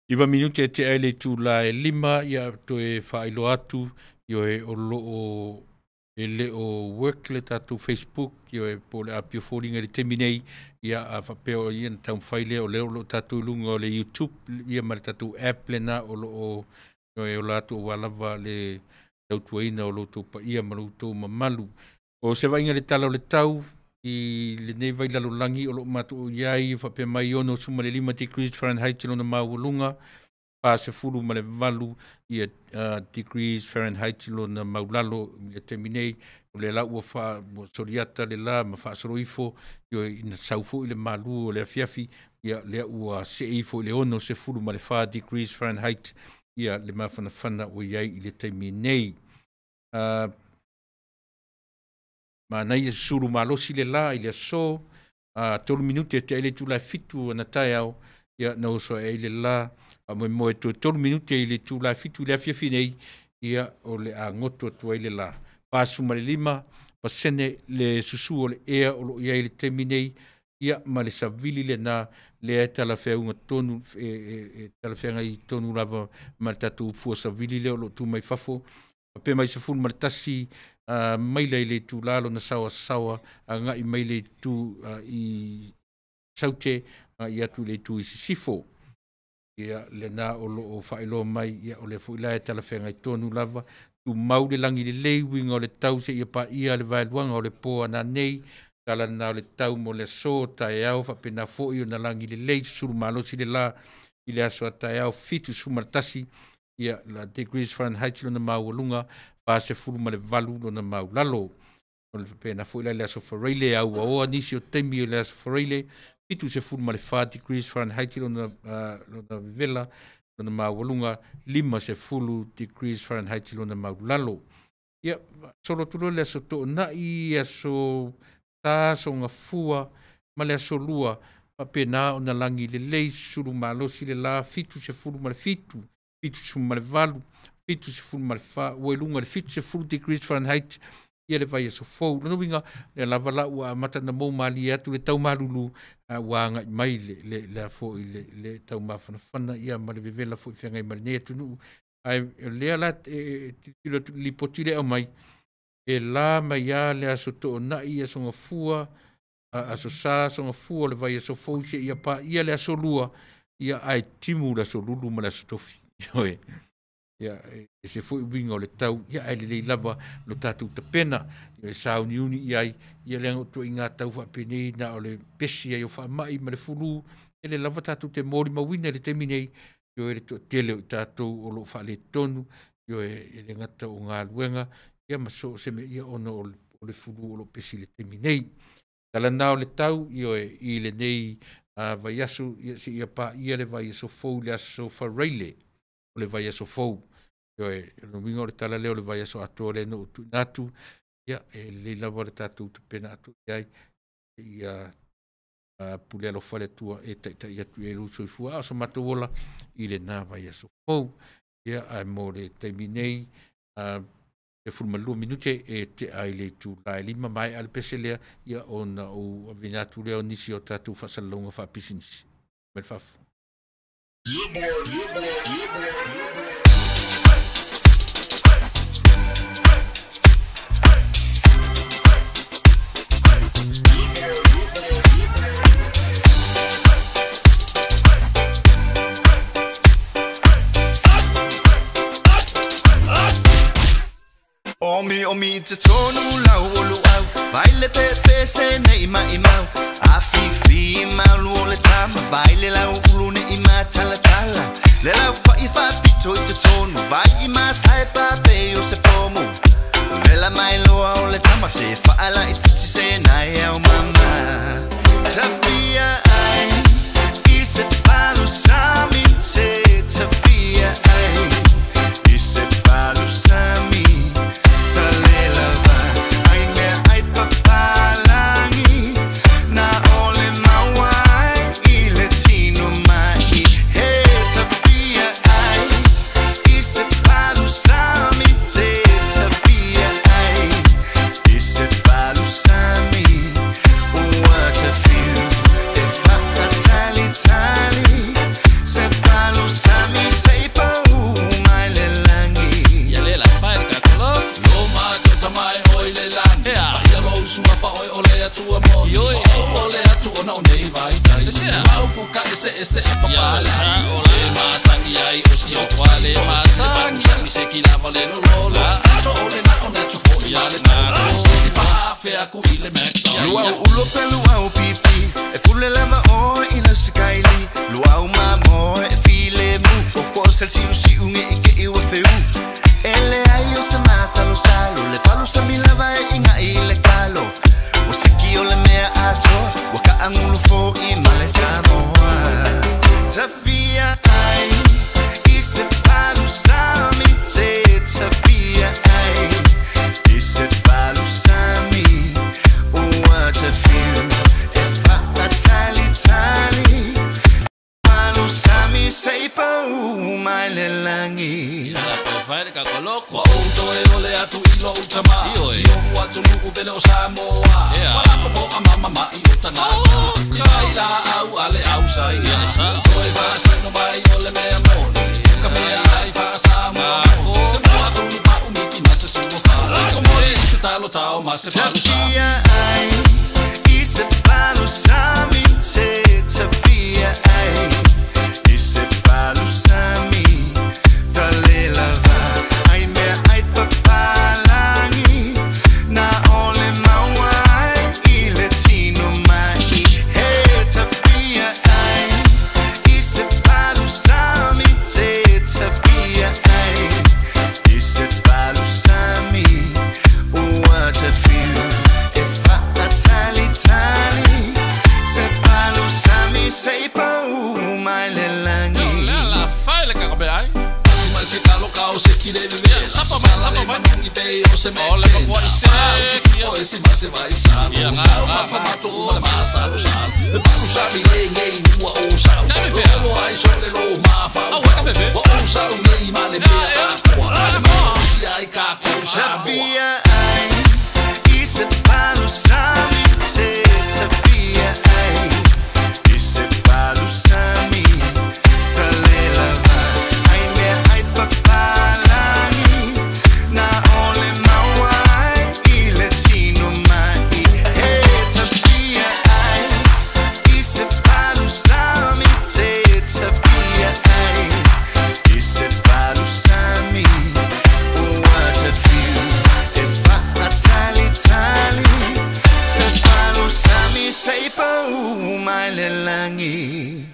9 minute e tea i le itulā e 5, ia toe faailoa atu, ioe o loo e le o work le tatou Facebook, ioe po o le apia foliga i le taimi nei, ia a faapea o ia na taumafai lea o lea o loo tatou i luga o le YouTube ia ma le tatou app lena o loo ioe o la atu aua lava le tautuaina o lo outou paia ma lo outou mamalu. O se vaaiga i le tala o le tau i lenei vailalolagi o loo matou i ai faapea mai 65 degrees Fahrenheit lona maualuga, 48 ia degrees Fahrenheit lona maulalo i le taimi nei. O le la ua soliata le la ma faasolo ifo, ioe ina sau foi le malu o le afiafi, ia lea ua see ifo i le 64 degrees Fahrenheit ia le mafanafana ua i ai i le taimi nei. Manaia susulu malosi le la i le aso, 3 minute e tea i le itula e 7 ana taeao, ia na oso ai le la, faamoemoe toe 3 minute i le itula e 7 i le afiafi nei, ia o le agoto atu ai le la. 45% le susu o le ea o loo i ai i le taimi nei, ia ma le savili lena lea e talafeauga tonu, e talafeagai tonu lava ma le tatou fua savili lea o loo tu mai fafo. Faapea mai 11 maila i le itula lona saoasaoa agai mai le itu i Saute, agai atu i le itu i Sisifo. Ia lena o loo faailoa mai, ia o lea foi la e talafeagai tonu lava. Tumau le lagi lelei uiga o le tau seia paia le vaeluaga o le po ananei. Tala lena o le tau mo le aso taeao, faapena foi ona lagi lelei susulu malosi le la i le aso a taeao 71 ia la degrees Fahrenheit lona maualuga, 48 lona maulalo. O le faapena foi la i le aso Faraile, auaoa nisi o taimi o le aso Faraile, 74 degrees Fahrenheit lona vevela, lona maualuga, 50 degrees Fahrenheit lona maulalo. Ia, solo atu loa le aso Toonai, aso Ta, aso Gafua ma le aso Lua, faapena ona lagi lelei susulu malosi le la, 77, 78, 74, ua i luga i le 70 degrees Fahrenheit ia le vaiaso fou. Lona uiga, lea lava la ua amata ona mou malie atu le tau malulu, ua agai mai le le foi le tau mafanafana ia ma le vevela foi feagai ma lenei atunuu. Ae o lea la e tilotilo atu i le lipoti lea aumai, e la mai lava le aso Toonai, aso Gafua, aso Sa, aso Gafua o le vaiaso fou seia paia le aso Lua, ia ae timu le aso Lulu ma le aso Tofi. Ioe. Ia, e se foi uiga o le tau, ia ae lelei lava lo tatou tapena, ia e sauniuni i ai, ia leaga o ituaiga tau faapenei na o le pesi ai o faamai ma le fulu, e le lava tatou te molimauina i le taimi nei, ioe le toatele o i tatou o loo faaletonu, ioe e le gata o galuega, ia ma so o se mea, ia ona o le fulu o loo pesi i le taimi nei. Tala na o le tau, ioe i lenei vaiaso, ia seia paia le vaiaso fou i le aso Faraile, o le vaiaso fou. Ioe, o le uiga o le tala lea o le vaiaso atoa lea na ou tuuina atu, ia e lelei lava le tatou tapena atu i ai, ia pule alofa le Atua e taitai atu i ai lou soifua, a o so matou ola i lena vaiaso fou. Ia, ae mo le taimi nei, 12 minute e tea i le itula e 5, maea le pese lea, ia ona ou aveina atu lea o nisi o tatou faasalalauga faapisinisi. Mai le fafo. Omi omi te tonu lau o luau, vai le pepe se nei mai mau. A fifi malu o le tama, vai le lau ulu ne i ma tala tala. Le lau fa i fa pito i te tonu, vai i ma sai pa pe o se pomu. Vela mai loa o le tama se fa ala i titi se nai au mama. Tavia ai, i se palu sami te, tavia ai, i se palu sami. Na ole mawai i le tino mai. i lava le lololo To ole na o neto fo i ale na Se whaafe aku i le McDonald's Luau ulo pe luau pipi E pule lava o i lau sakaili Luau mamo e file mu Koko sel siu siu nge i ke iwa feu Ele ai o se masalo salo Le palu sa milava e inga i le kalo O siki o le mea atoa Waka angulu fo i male Samoa Tafia ai I se palu sami Se tafia ai I se palu sami Ua tafiu E whaatali tali Palu sami seipa u mai le langi Whaere ka koloko Wa outo e ole atu i lo utama Si ohu atu nuku pele o Samoa Walako po a mama ma i o tangata I mai la au ale au sa ia Toe whaasai no mai o le mea moni Ka mea ai wha Samoa Se mua tunu pa umiki ma se suo wha Ko mori i se talo tao ma se palu sami Tafia ai I se palu sami Te tafia ai I se palu sami Talelava ai mea ai papalangi Na ole maua ai i le tino mai He tafia ai I se palu sami Te tafia ai I se palu sami Ua tafiu E whaatali tali Se palu sami Seipa u mai le langi La whaele ka kope ai Se kalo kao se kile veve Sapa mai Mangi pe o se me Ole makua i se O e se ma se vai sa Tau ma whamato uma le masalu salu E palu sami le ngei ua o sau Lolo ai so le lo ma whau Wa o sau nei ma le mea akoa Ale ma si ai ka ko Samoa Tafia ai I se palu sami Te tafia ai I se palu sami Talelava ai mea ai papalangi Na ole maua ai i le tino mai He tafia ai I se palu sami Te tafia ai I se palu sami Ua tafiu E whaatali tali Se palu sami Seipa u mai le langi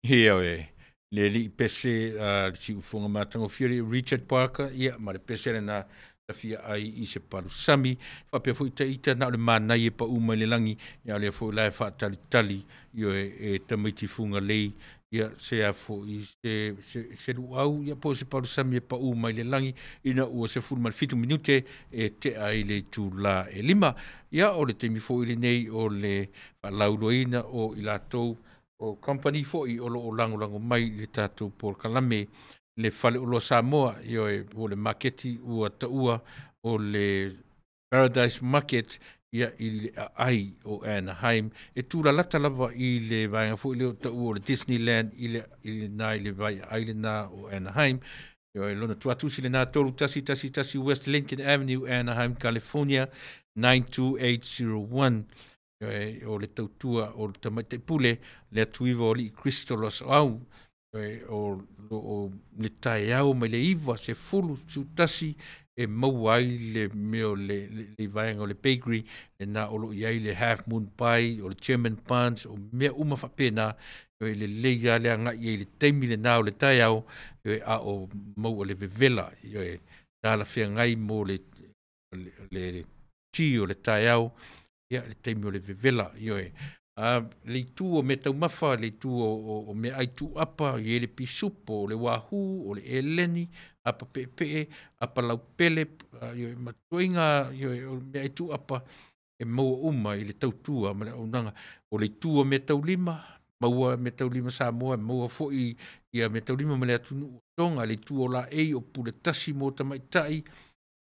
Ia oe, le li pese le siufoga matagofie le Richard Parker, ia ma le pese lena tafia ai i se palu sami. Faapea foi taita na o le manai e pau mai le lagi, ia o lea foi la e faatalitali ioe e tamaiti fugalei, ia se a foi se luau, ia po o se palu sami e pau mai le lagi, ina ua 17 minute e tea i le itulā e 5. Ia o le taimi foi lenei o le faalauloaina o i latou o company foi o loo lagolago mai i le tatou polokalame le faleoloa Samoa, ioe o le maketi ua taua o le Paradise Market, ia i le aai o Anaheim e tulalata lava i le vaega foi lea o taua o le Disneyland i le na i le vai aai lena o Anaheim. Ioe lona tuatusi lena 3111 West Lincoln Avenue, Anaheim, California 92801. Ioe o le tautua o le tamaitai pule le atuiva o alii Kristo Loasoau, ioe o o le taeao mai le 9 10 11 e maua ai le mea o le vaega o le bakery lena o loo i ai le Half Moon Pie o le German buns o mea uma faapena. Ioe lelei lava le agai ai i le taimi lena o le taeao, ioe a o maua le vevela, ioe talafeagai mo le ti o le taeao, ia le taimi o le vevela. Ioe le itu o mea taumafa, le itu o mea ai tuuapa, i ai le pisupo, o le wahoo, o le eleni, apa peepee, apa laupele, ioe ma tuaiga, ioe o mea ai tuuapa e maua uma i le tautua ma le auaunaga. O le itu o mea taulima, maua mea taulima Samoa, e maua foi ia mea taulima ma le atunuu o Tonga, le itu o laei o pule tasi mo tamaitai,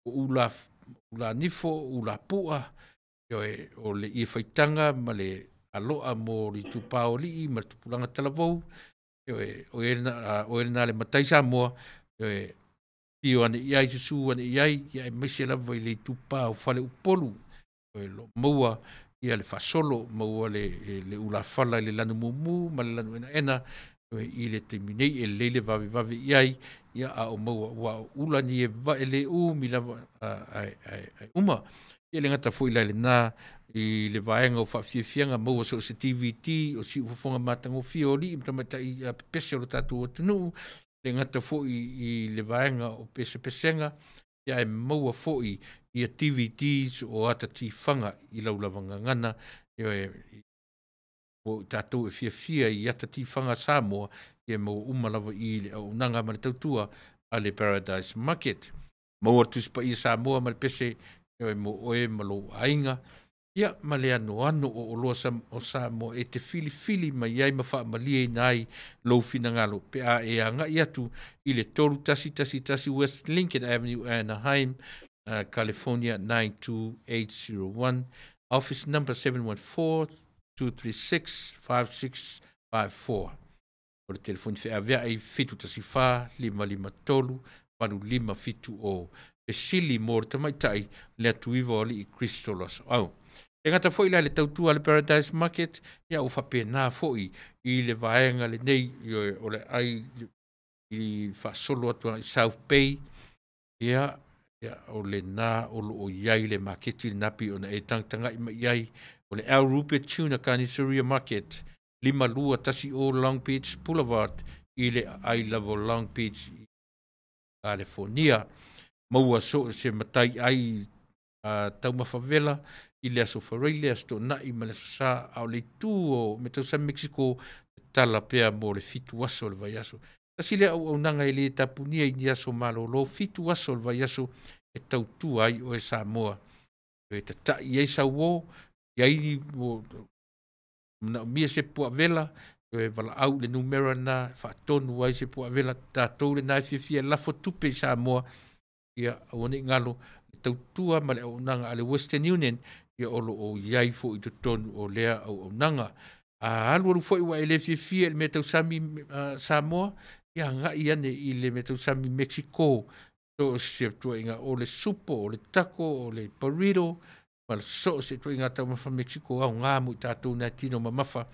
o ula nifo, ula pua, ioe o le ie faitaga ma le aloa mo le itupa o alii ma le tupulaga talavou, ioe o e lena le matai Samoa, ioe pio ane i ai susu ane i ai, ia e maise lava i le itupa o Faleupolu, ioe lo maua ia le faasolo, maua le ulafala i le lanu mumu ma le lanu enaena, I le taimi nei e lelei le vavevave i ai, ia a o maua ua o ula ni e vae le umi lava ae uma. Ia le gata foi la i lena i le vaega o faafiafiaga maua so o se DVD o siufofoga matagofie o alii ma tamaitai pepese o le tatou atunuu, le gata foi i le vaega o pesepesega, ia ae maua foi ia DVDs o ata tifaga i lau lava gagana, mo i tatou e fiafia i ata tifaga Samoa, ia maua uma lava i le auaunaga ma le tautua a le Paradise Market. Maua le Tusi Paia Samoa ma le pese mo oe ma lou aiga, ia ma le anoano o oloa o Samoa e te filifili mai ai ma faamalieina ai lou finagalo pe a e agai atu i le 3111 West Lincoln Avenue, Anaheim, California 92801, office number 714-236-5654. O le telefoni feaveai 714 553 8570. Fesili mo le tamaitai le atuiva o alii Kristo Losoau. E gata foi la le tautua le Paradise Market, ia ua faapena foi i le vaega lenei o le ai i faasolo atu i South Bay, ia o lena o loo i ai le maketi lena pei ona e tagatagai mai ai, o le Al Rupert Tuna Carniceria Market, 5210 Long Beach Boulevard i le aai lava o Long Beach, California. Maua so se matai ai taumafa vela i le aso Faraile, aso Toonai ma le aso Sa, a o le itu o Metausami Mexico tala pea mo le 7 aso o le vaiaso. Tasi lea auaunaga e le tapunia i ni aso malolo, 7 aso o le vaiaso e tautua ai oe Samoa. E tatai ai sauo, iai manaomia se puavela, e valaau le numera na faatonu ai se puavela, tatou lena e fiafia lafo tupe i Samoa, ia aua ne i galo le tautua ma le auaunaga a le Western Union, ia o lo o iai foi i totonu o lea auaunaga. A alualu foi ua e le fiafia i le mea tausami Samoa, ia agai ane i le mea tausami Mexico, so o se tuaiga o le supo, o le taco, o le burrito, ma le so o se tuaiga taumafa Mexico aoga mo i tatou nai tino mamafa.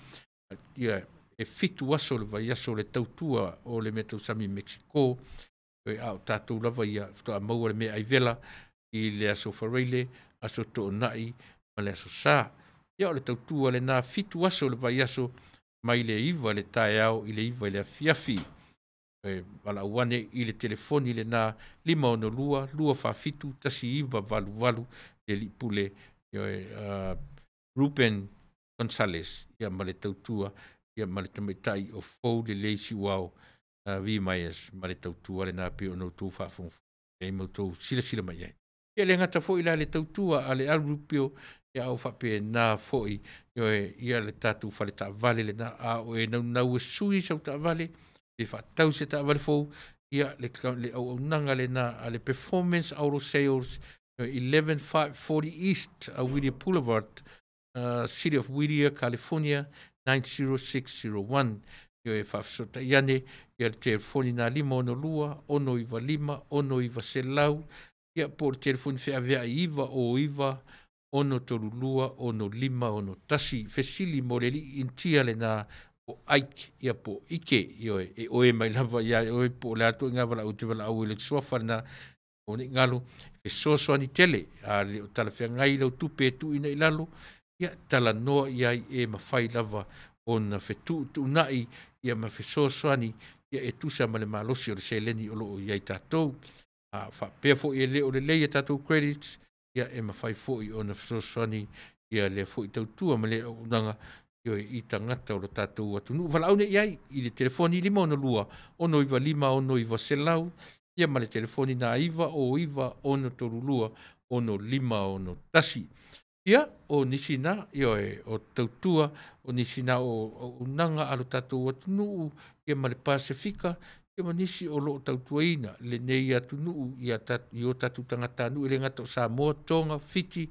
Ia e 7 aso le vaiaso le tautua o le mea tausami Mexico, a o tatou lava ia faatoa maua le mea aivela i le aso Faraile, aso Toonai ma le aso Sa. Ia o le tautua lena 7 aso le vaiaso mai le 9 le taeao i le 9 i le afiafi. E valaau ane i le telefoni lena 562 247 1988 le alii pule Ruben Gonzales, ia ma le tautua, ia ma le tamaitai o fou lelei siuao V. Myers ma le tautua lena pei ona outou faafogafoga ai ma outou silasila mai ai. Ia le gata foi la le tautua a le Al Rupio, ia au faapena foi ia le tatou fale taavale lena, a o e naunau e sui sau taavale, pe faatau se taavale fou, ia le auaunaga lena a le Performance Auto Sales, 11540 East Whittier Boulevard, City of Whittier, California 90601. Ia e faafesootai ane ia le telefoni na 562 695 6900, ia po o le telefoni feaveai 909 632 6561. Fesili mo le alii Initia lena o Ike, ia po Ike, ia e oe mai lava ia e oe po o le a tuaiga valaau te valaau i le suafa lena o nei galo, fesoasoani tele, a le o talafeagai lau tupe e tuuina i lalo, ia talanoa i ai e mafai lava ona fetuutuunai ia ma fesoasoani ia e tusa ma le malosi o le seleni o loo i ai tatou. A faapea foi e le o lelei a tatou credits, ia e mafai foi ona fesoasoani ia lea foi tautua ma le auaunaga i tagata o lo tatou atunuu. Valaau nei i ai i le telefoni 562 695 6900, ia ma le telefoni na 909 632 6561. Ia o nisi na, ia o tautua, o nisi na o auaunaga a lo tatou atunuu, ia ma le Pasefika, ia ma nisi o loo tautuaina lenei atunuu i o tatou tagatanuu, e le gata o Samoa, Tonga, Fiti,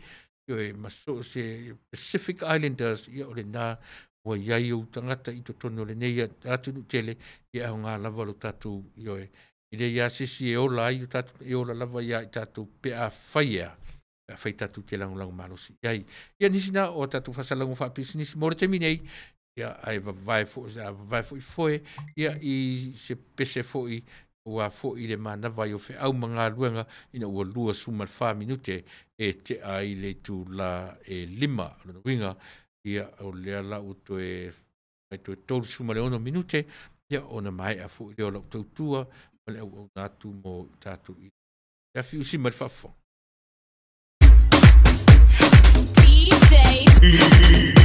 ia ma so o se Pacific Islanders, ia o lena ua iai ou tagata i totonu o lenei atunuu tele, ia aoga lava lo tatou, ia e le ia sisi e ola ai o tatou, e ola lava ia i tatou pe a fai ea, pe a fai tatou te lagolago malosi i ai. Ia nisi na o tatou faasalaga faapisinisi mo le taimi nei, Ia ai vavae foi sa vavae foi foe ia i se pese foi ua foi le manava i o feau ma galuega ina ua 24 minute e tea i le itulā e 5. O lona uiga ia o lea la ua toe mai toe 36 minute ia ona maea foi lea o lau tautua ma le auauna atu mo i tatou i le afiusi ma le faafofoga. DJ DJ.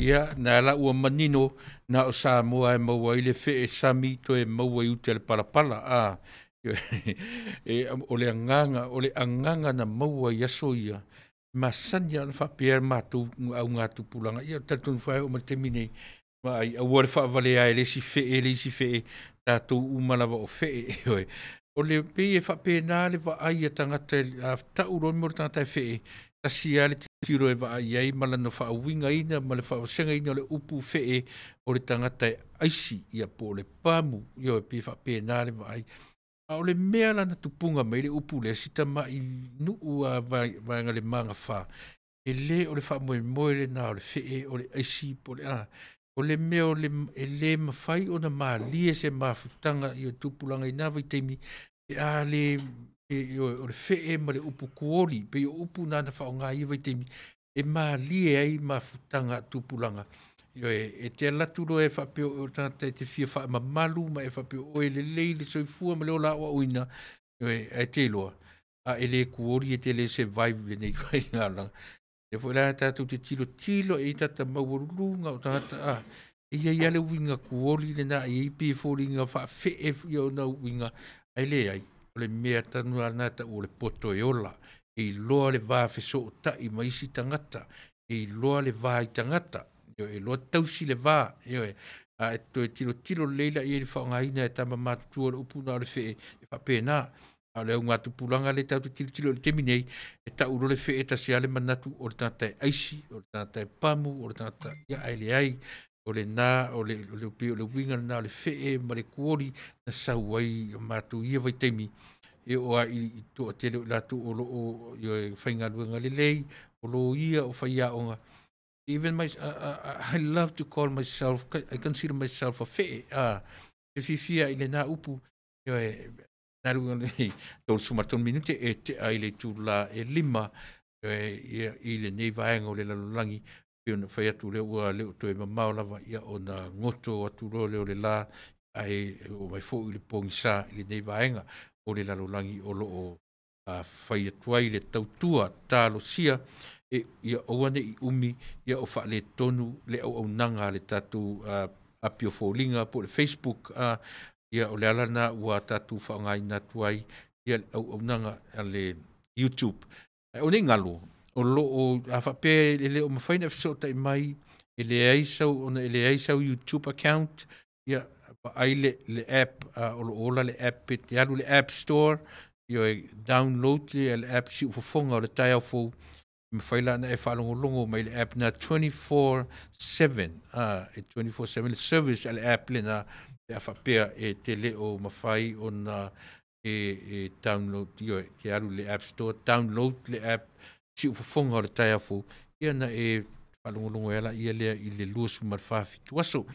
Ia na la ua manino na o Samoa e maua i le fee sami toe maua i uta le palapala a e o le anganga na maua i aso ia masani ona faapea matou auga tupulaga ia talitonu foi o ma le taimi nei ma ai aua le faavalea e le isi fee le isi fee tatou uma lava o fee ioe o le pei e faapena le vaai a tagata a tau loa mo le tagata e fee tasi lava le tiro e vaai ai ma lana faauigaina ma le faavasegaina o le upu fee o le tagata e aisi ia po o le pamu ioe pei e faapena le vaai. A o le mea lana tupuga mai le upu lea si tama'i nuu a vaega le magafa e lē o le faamoemoe lenā o le fee o le aisi po o le a o le mea o le e lē mafai ona malie se mafutaga i o tupulaga i na vaitaimi pe a lē o le fee ma le upu kuoli pei o upu na na faaaoga i ia vaitaimi e malie ai mafutaga a tupulaga. Ioe, e te alu atu loa e faapea o le tagata e te fia faamamalu ma e faapea oe lelei le soifua ma le ola aoaoina ioe, ae te iloa a e le kuoli e te le survive lenei faigaolaga. Lea foi la tatou te tilotilo e i tata maualuluga o tagata a e iai lava le uiga kuoli lena e iai pei e foliga faafee ia ona uiga ae leai o le mea tonu lava lena e tau o le poto e ola e iloa le va fesootai ma isi tagata e iloa le va i tagata ioe, e iloa tausi le va ioe a e toe tilotilo lelei laia i le faaaogaina e tama matutua o le upu na o le fee e faapena. A o le augatupulaga lea tatou te tilotilo i le taimi nei e tau loa le fee tasi lava le manatu o le tagata e aisi o le tagata e pamu o le tagata ia ae leai o lena o le pei o le uiga lena o le fee ma le kuoli na sau ai matou i ia vaitaimi e oo lava i toatele o i latou o loo ioe faigaluega lelei o loia o faiaoga. Even my I love to call myself, I consider myself a fee te fiafia i lena upu ioe na luga nei 33 minute e tea i le itula e 5 ioe ia i lenei vaega o le lalolagi pei ona fai atu lea ua le o toe mamao lava ia ona goto atu loa lea o le la ae oo mai foi i le pogisa i lenei vaega o le lalolagi o loo fai atu ai le tautua talosia e ia aua ne'i umi ia o faaletonu le auaunaga a le tatou api o foliga po o le Facebook ia o le ala lena ua tatou faaaogaina atu ai ia le auaunaga a le YouTube. Ae o nei galo o loo a faapea e le o mafai ona e fesootai mai e leai sau ona e leai sau YouTube account ia vaai le app o loo ola le app e te alu i le App Store ioe download le app Siufofoga o le taeao fou mafai la ona e faalogologo mai le app na 24/7 e 24/7 le service a le app lena pe a faapea e te le o mafai ona e download ioe te alu i le App Store download le app Siufofoga o le taeao fou ia na e faalogologo ai laia lea i le 24 fitu aso.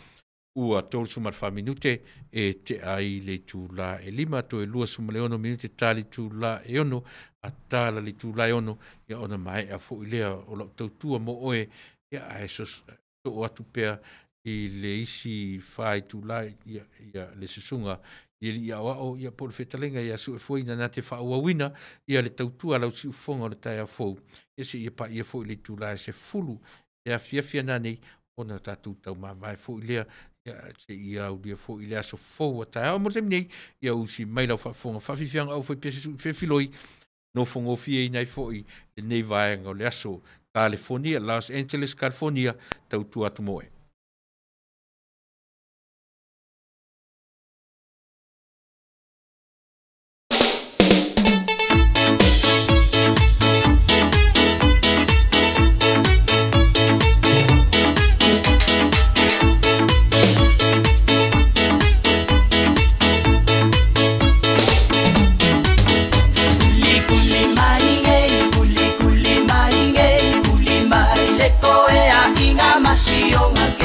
Ua 34 minute e tea ai le itula e 5 toe 26 minute ta le itula e 6 a tala le itula e 6 ia ona maea foi lea o lau tautua mo oe ia ae soo atu pea i le isi 4 itula ia le susuga i le alii aoao ia po o le fetalaiga ia Suefuaina na te faaauauina ia le tautua a lau siufofoga o le taeao fou ia seia paia foi le itula e 10 le afiafi ana nei ona tatou taumavae foi lea ia seia aulia foi le aso fou a taeao. Mo le taimi nei ia usi mai lau faafofoga faafiafiaga au fai pea se sui fefiloi nofogofieina ai foi lenei vaega o le aso California, Los Angeles, California, tautua atu mo oe. Kuli mai e, kuli kuli mai e, kuli mai le koe a inga masionga.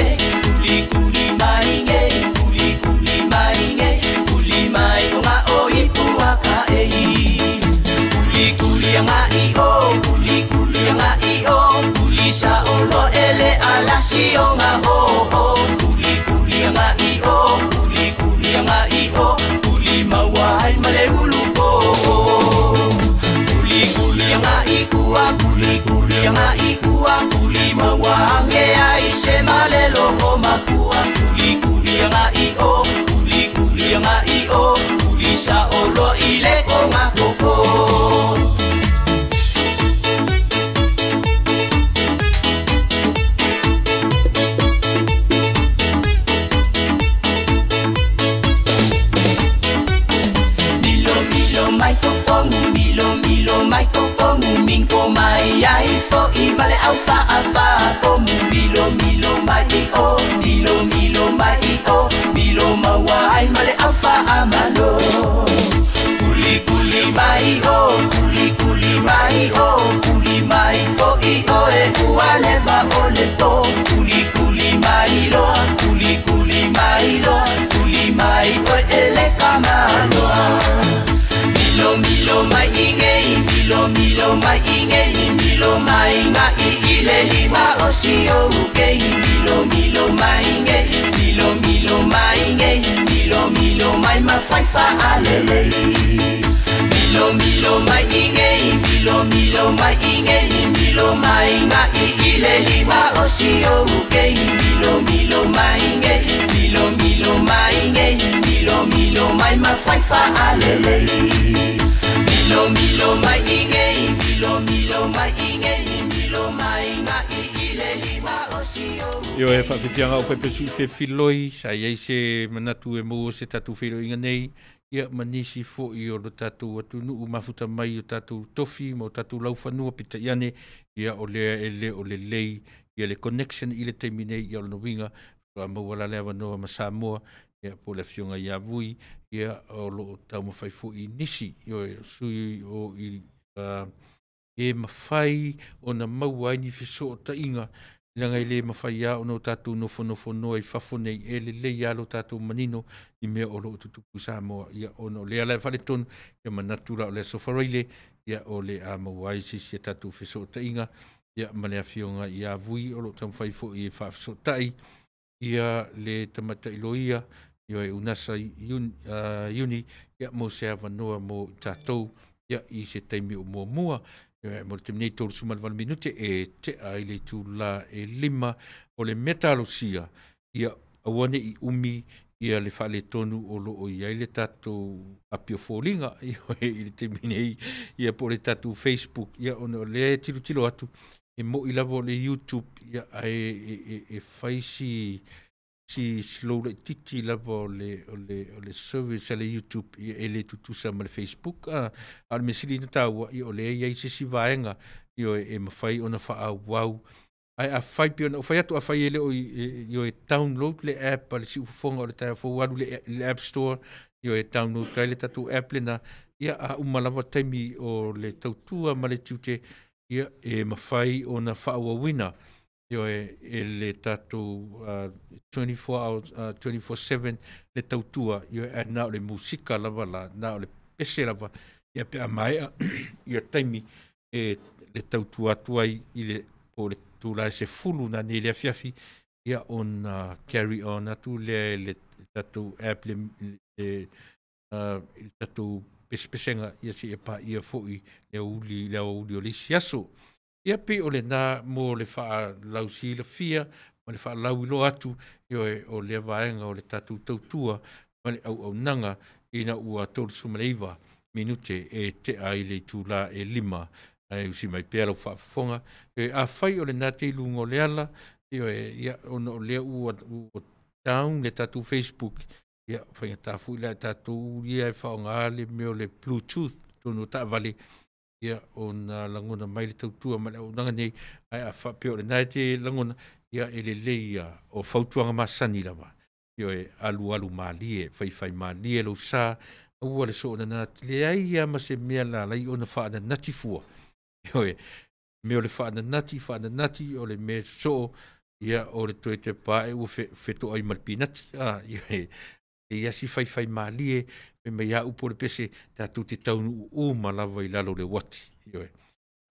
o si o ke milo milo mai nge milo milo mai nge milo milo mai ma fai fa alele milo milo mai nge milo milo mai nge milo mai nga i ile lima o si o ke milo milo mai nge milo milo mai nge milo milo mai ma fai fa alele milo milo mai nge milo milo mai nge milo mai nga i ile lima o si o. Io e whawhitianga o whaipesu i whewhiloi, sa iei se manatu e mō se tatu whiro inga nei, ia manisi fo i o lo tatu atu nuu mafuta mai o tatu tofi ma o tatu laufanua pita iane, ia o lea e le o le lei, ia le connection i le taimi nei, ia o le novinga, a maua la lea wanoa ma Samoa, ia po le fionga ia vui, ia o lo taumawhai fo i nisi, io e sui o i e mawhai o na maua ai ni whiso o tainga, langa ile mawhai a ono tātou nofo nofo noa i fafo nei e le lei alo tātou manino i mea o lo tutupu Samoa ia ono lea lai whale tonu ia manatura o le sofareile ia o le a mauai sisi a tātou whiso o tainga ia ma le afionga i a vui o lo taumawhai fo i e whawhiso tai ia le tamata iloia ia e unasa iuni ia mo se awanoa mo tātou ia i se taimi o mua mua. Mo te mnei 38 minute e te a ile tūla e lima o le metalosia ia awane i umi ia le whale tonu o lo o ia ile tātou apio fōlinga i le te mnei ia po le tātou Facebook ia ono le tilo tilo atu e mo i lavo le YouTube ia e whaisi si slow le titi lava o le service ale YouTube ia ele tutusa ma le Facebook a le mesili na taua ia o le ia i sisi vaenga ia e mawhai ona whaawau ai a whai pio na whai atu a whai ele o ia e download le app a le si ufofonga o le taia fōwalu le App Store ia e download kai le tatu app le na ia a umalava taimi o le tautua ma le tiute ia e mawhai ona whaawawina io e le tātou 24 hours 24/7 le tautua io e nā o le musika lava la nā o le pese lava ia pe a maea ia taimi e le tautua atu ai i le po le tūla e se fulu nā nei le afiafi ia ona carry on atu le le tātou app le tātou pesepesenga ia si e pā ia foi le uli le uli o le isi aso. Ia pe o le nā mō le wha lausi le fia, ma le wha lauilo atu, io e o le vaenga o le tātou tautua, ma le au au nanga, ina ua 39 minute e te a i le tūla e lima, ai usi mai pea lau whaafonga. E a whai o le nā te ilunga o le ala, io e ia ono o lea ua down le tātou Facebook, ia whainga tāfu ila e tātou uria e whaonga ale meo le Bluetooth, tonu tāvale, ia ona langona mai le tautua ma le aunaga nei ai a whapeo le nai te langona ia e le leia o fautuanga masani lava io e alu alu malie whaiwhai malie lo sa ua le so ona le ai ia ma se mea la lai ona whaana nati fua io e mea o le whaana nati o le mea so ia o le toe te pā e ua whetoa ai malpinati a ia e ia si whaiwhai malie me mai a upo le pese tātou te taunu uma lava i lalo le wati.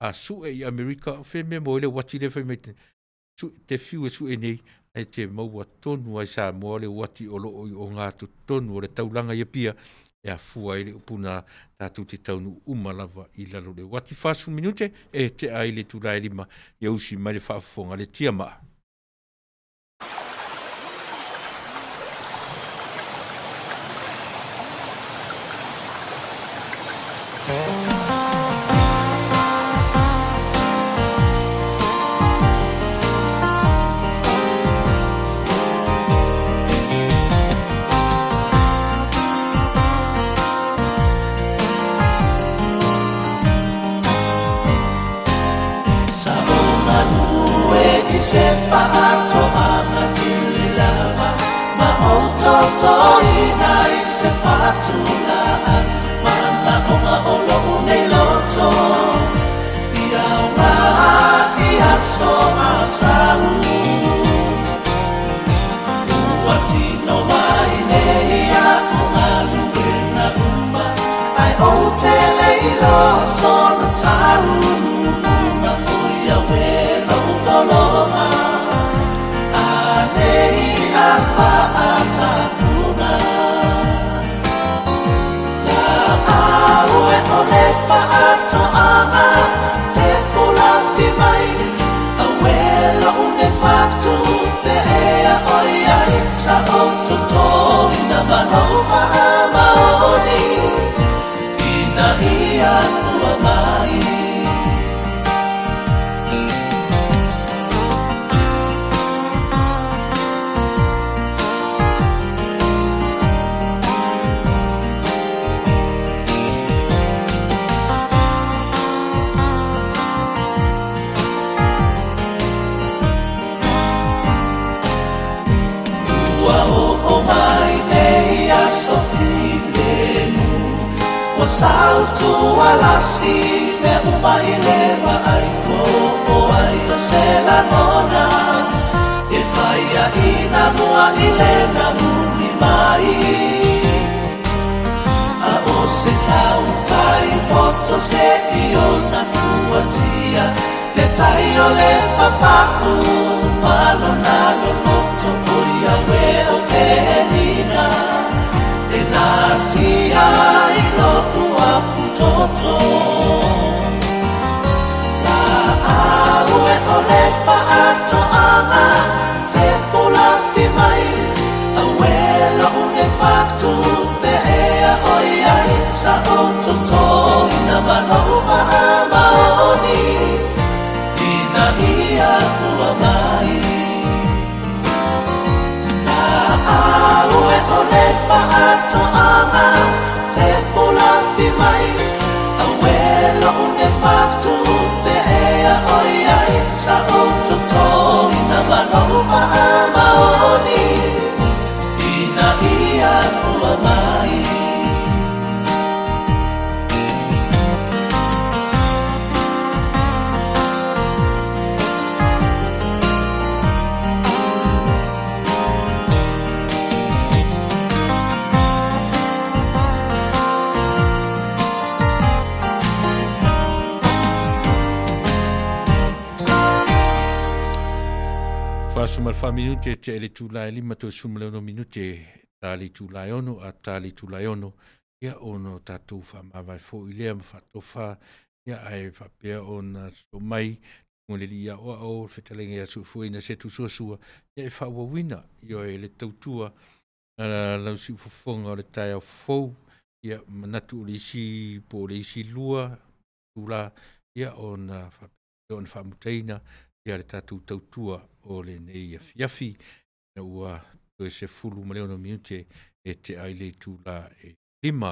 A sue i Amerika, whe me mo le wati le whai mai te fiu e sue nei, ai te maua tonu ai Samoa le wati o lo o ngā tonu o le taulanga i pia, e a fua i le upuna tātou te taunu uma lava i lalo le wati. 40 minute e te ai le tūrai lima, ia usi mai le whaafonga le tia maa. So na tau ma o ia we lo lo ma. Ua sautualasi mea uma i le vaai o o ai o se lagona e fai aʻina mua i le namuli mai. A o se tautai poto se i ona fuatia le tai o le papau ma lona loloto o ia ue o penina e natia i lo'u afutoto. La au e o le fa'ato'aga fepulafi mai aue lo'u ne fatu fe'ea oi ai sa ou totoina ma lo'u va'amaoni ina ia fua mai. La au e o le fa'ato'aga fepulafi mai aue lo'u ne fatu fe'ea oi ai sa ou totoina ma lo'u va'amaoni ina ia fua mai. Fasuma le 4 minute te ele tula e 5 toe suma le 6 minute tali tula e 6 a tali tula e 6 ia ono tatou faamavae fo'i lea ma faatofa ia ae faapea ona so mai mo le lia o ao fetalaiga ia su'ufu'ina se tusuasua ia e fa'auauina ioe le tautua lau si'ufofoga o le taeao fou ia manatu o le isi po o le isi lua tula ia ona faapea ona fa'amutaina ia le tatou tautua o lenei afiafi ina ua toe 16 minute e te'a i le itulā e 5.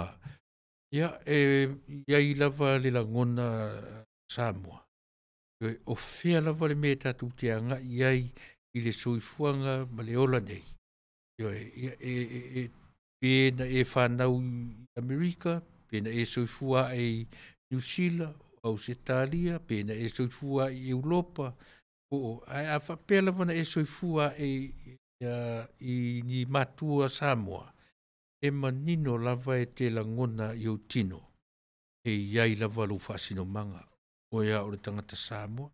Ia e iai lava le lagona Samoa o fea lava le mea e tatou te aga'i ai i le soifuaga ma le ola nei. Ioe, ia e pe na e fanau i Amerika, pe na e soifua ae i Niusila, Ausetalia, pe na e soifua i Europa, po o ae a faapea lava na e soifua ae i ni matua Samoa, e manino lava e te lagona i ou tino, e iai lava lou faasinomaga, oe a o le tagata Samoa.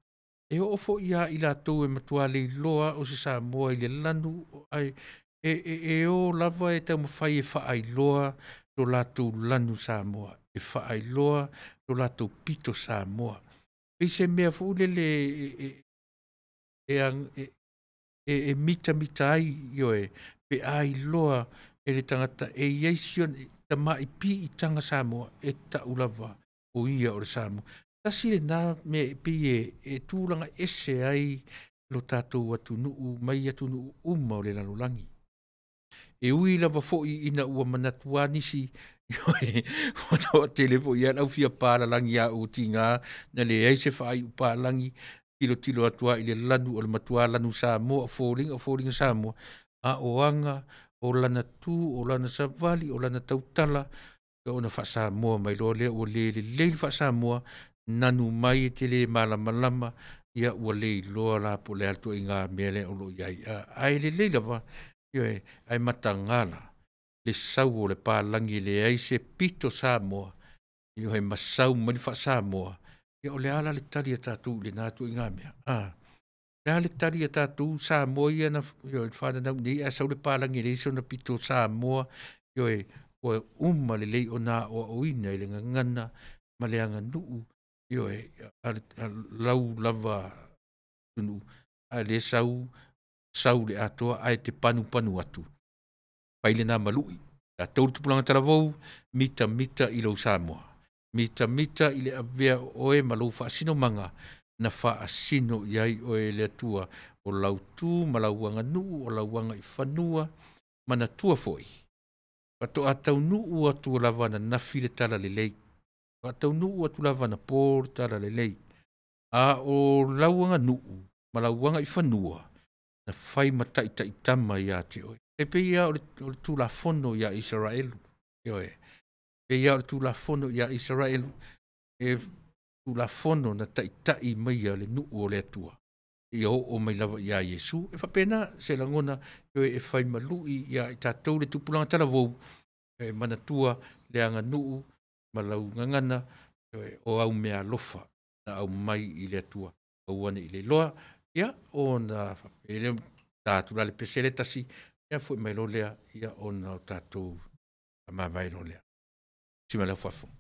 E oo fo'i a i latou e matuā leiloa o se Samoa i le lanu, ae e o lava e taumafai e faailoa lo latou lanu Samoa, e faailoa lo latou pito Samoa. Pei se mea foi lele e mitamita ai ioe pe a iloa e le tagata e iai si ona tama'i pi'itaga Samoa e ta'u lava o ia o le Samoa. Tasi lenā mea e pei e tulaga ese ai lo tatou atunu'u mai atunu'u uma o le lalolagi. E ui lava fo'i ina ua manatu nisi ua to'atele fo'i a le aufia palalagi a ou tigā na leai se faai'u palagi tilotilo atu ai i le lanu o le matuā lanu Samoa o foliga o foliga Samoa a o aga o lana tu o lana savali o lana tautala ona faasamoa mai loa lea ua lē lelei le faasamoa nanu mai e te lē malamalama ia ua le iloa la po o le a le ituaiga mea lea o loo iai ae lelei lava ioe ae matagā la le sau o le palagi e leai se pito Samoa ioe ma sau mai le faasamoa ia o le a la le tali a tatou i lenā ituaiga mea a le a le tali a tatou Samoa ia na ioe fananau nei ae sau le palagi e leai sona pito Samoa ioe ua uma lelei ona aoaoina i le gagana ma le aganuu ioe lau lava atunuu ae lē sau sau le atoa ae te panupanu atu fai lenā malu'i tatou le tupulaga talavou mitamita i lou Samoa mitamita i le avea o oe ma lou faasinomaga na faasino i ai oe e le Atua o lau tu ma lau aganuu o lau agaifanua manatua fo'i faatoa taunuu atu lava ananafi le talalelei faataunuu atu lava anapo le talalelei a o lau aganuu ma lau agaifanua na fai ma ta'ita'itama iā te oe e pei ia o le tulafono iā Isaraelu ioe. E ia o le Tulafono iā Isaraelu, e Tulafono na taʻitaʻi maia le nuu o le Atua ia oo mai lava iā Iesu. E faapena se lagona e fai ma luʻi iā i tatou le tupulaga talavou, e manatua le aganuu ma lau gagana o au meaalofa na aumai i le Atua aua ne i leiloa. Ia ona faapea lea, ta atu la le pese le tasi, ia foi mai loa lea, ia ona o tatou faamavae loa lea. Si ma lau faafofoga.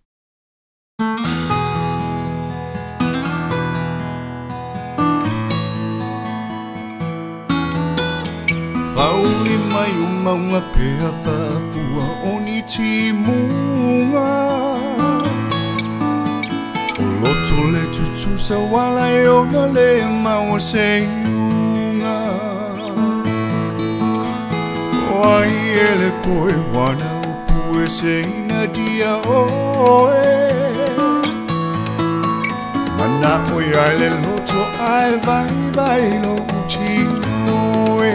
Fauli mai o maunga pea fafua o ni timuga. O loto le tutusa wala e ona le maua se iuga. O ai ele poe wana o pue se ina dia oe. Mana o ia le loto ai vai vai lo utino e.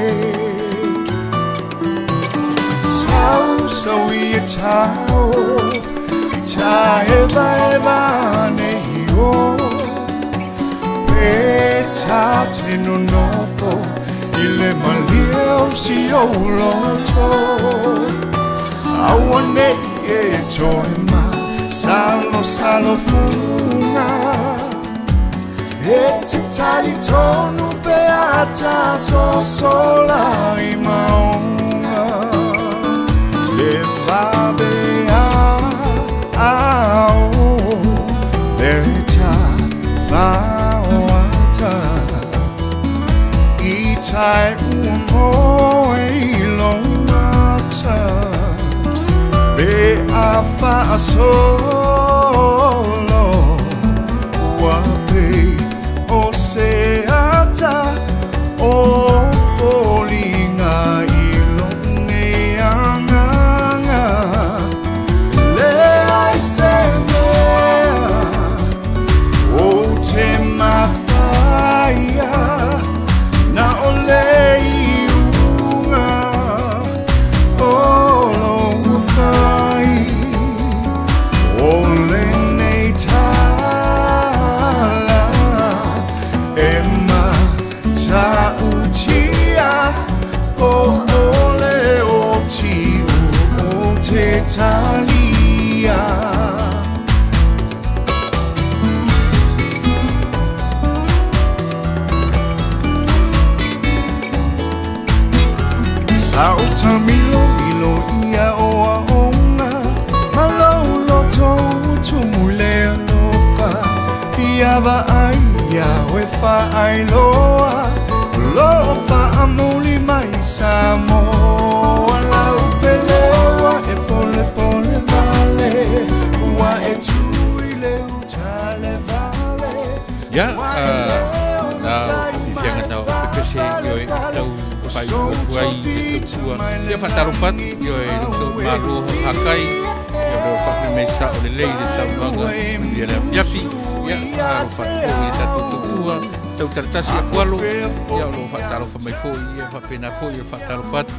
Sau sau i e tau, i ta eva eva nei o. Pe ta te nonofo, i le malie o si o loto. Aua nei e toe ma, salo salo funga. E te tali tonu pe ata so sola i maunga. Le vabe a ao, le ta faoata. I tai ua moe i longata. Pe a faasolo, ua pe o se ata. O foliga i longe anganga. Le ai se mea, o te mafaia. Na o le iuga, o lou fai. O lenei tala, e matautia. O ole o tiu o te talia. Sa o ta milo milo ia o aonga. Malo loto tumu le alofa. Fiava ai ia oe fa ai loa. Lofa amuli mai Samoa. Lau pelewa e pole pole vale. Ua e tui le utale vale. Ia, Ua e leo na sai o fiaga na o pepese i oe tau pai atu ai le tautua. Ia whatarofa atu i oe le tau malo hakai. Ia leo whape mei sa o le lei le saunoaga ia le afiafi. Ia whatarofa atu i le tatou tautua. Tau taratasi a fualo. Ia o lo whatarofa mai foi. Ia whapena foi ia whatarofa atu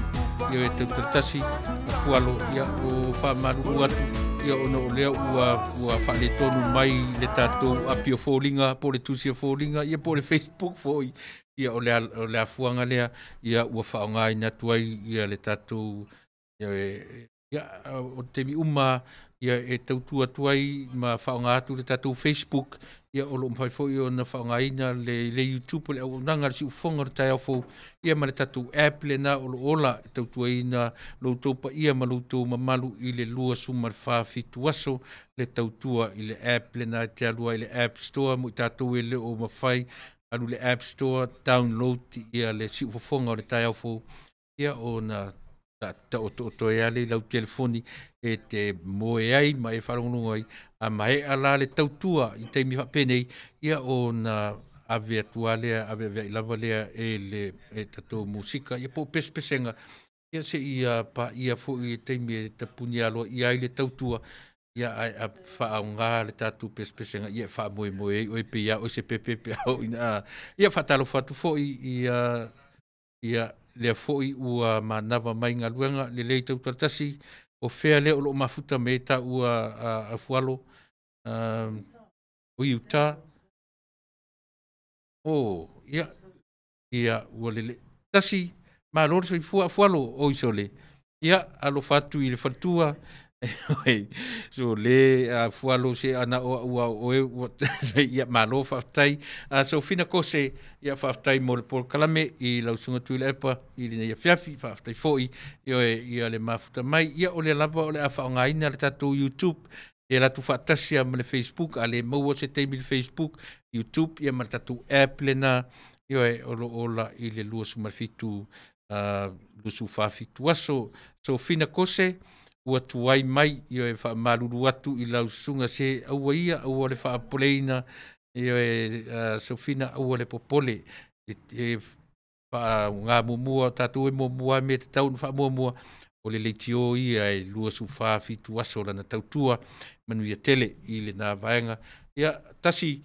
i oe tau taratasi a fualo. Ia o whamaruru atu. Ia ona o lea ua whaaletonu mai le tatou api o fōlinga, po le tusi o fōlinga, ia po le Facebook foi. Ia o le afuanga lea, ia ua whaongaina atu ai ia le tatou, ia o te mi uma, ia e tautua atu ai ma whaonga atu le tatou Facebook. Ia o lo mawhai foi o na whaongaina le YouTube, le auaunaga, le siufonga o le taeao fou. Ia ma le tatou app le na o lo ola e tautuaina loutou paia ma loutou mamalu i le 24 aso le tautua i le app le na e te alua i le App Store mo i tatou e le o mawhai. Alu le App Store, download ia le siufofoga o le taeao fou. Ia o na ta o to to e ale lau telefoni e te moe ai ma e whalongongo ai. A mae ala le tautua i taimi whapenei, ia o na ave atua lea, ave ave i lava lea e le e tatou musika. Ia po pespesenga, ia se ia pa ia fo i taimi e tapuni aloa ia i le tautua. Ia ai a whaonga le tatou pespesenga, ia wha moe moe ai, oi pe ia, oi se pepe pe au ina. Ia whatalo whatu fo i ia lea foi ua manava mai galuega lelei tautalatasi O fea lea o loo mafuta mai ai taua Afualo? O Utah. O, ia, ia, ua lelei. Tasi, malo le soifua Afualo, oi sole. Ia, alofa atu i le faletua. So le Afualo se ana o au au oe, ua, ia, malo faafetai. Sofina Kose, ia, faafetai mo le polokalame i lau susuga Tuilaepa i lenei afiafi, faafetai foi ioe ia le mafuta mai. Ia o lea lava o le a faaaogaina le tatou YouTube e alu atu faatasi lava ma le Facebook, a le maua se taimi i le Facebook, YouTube ia ma le tatou app lena, ioe, o lo o ola i le 27 27 aso. Sofina Kose, ua tuai mai, ioe, faamalulu atu i lau susuga se aua ia, aua le faapopoleina, ioe, Sofina, aua le popole, e faaaoga muamua tatou e muamua lava mea e tatau ona faamuamua, o le leitio ia e 24 7 aso lana tautua, manuia tele i lena vaega. Ia, tasi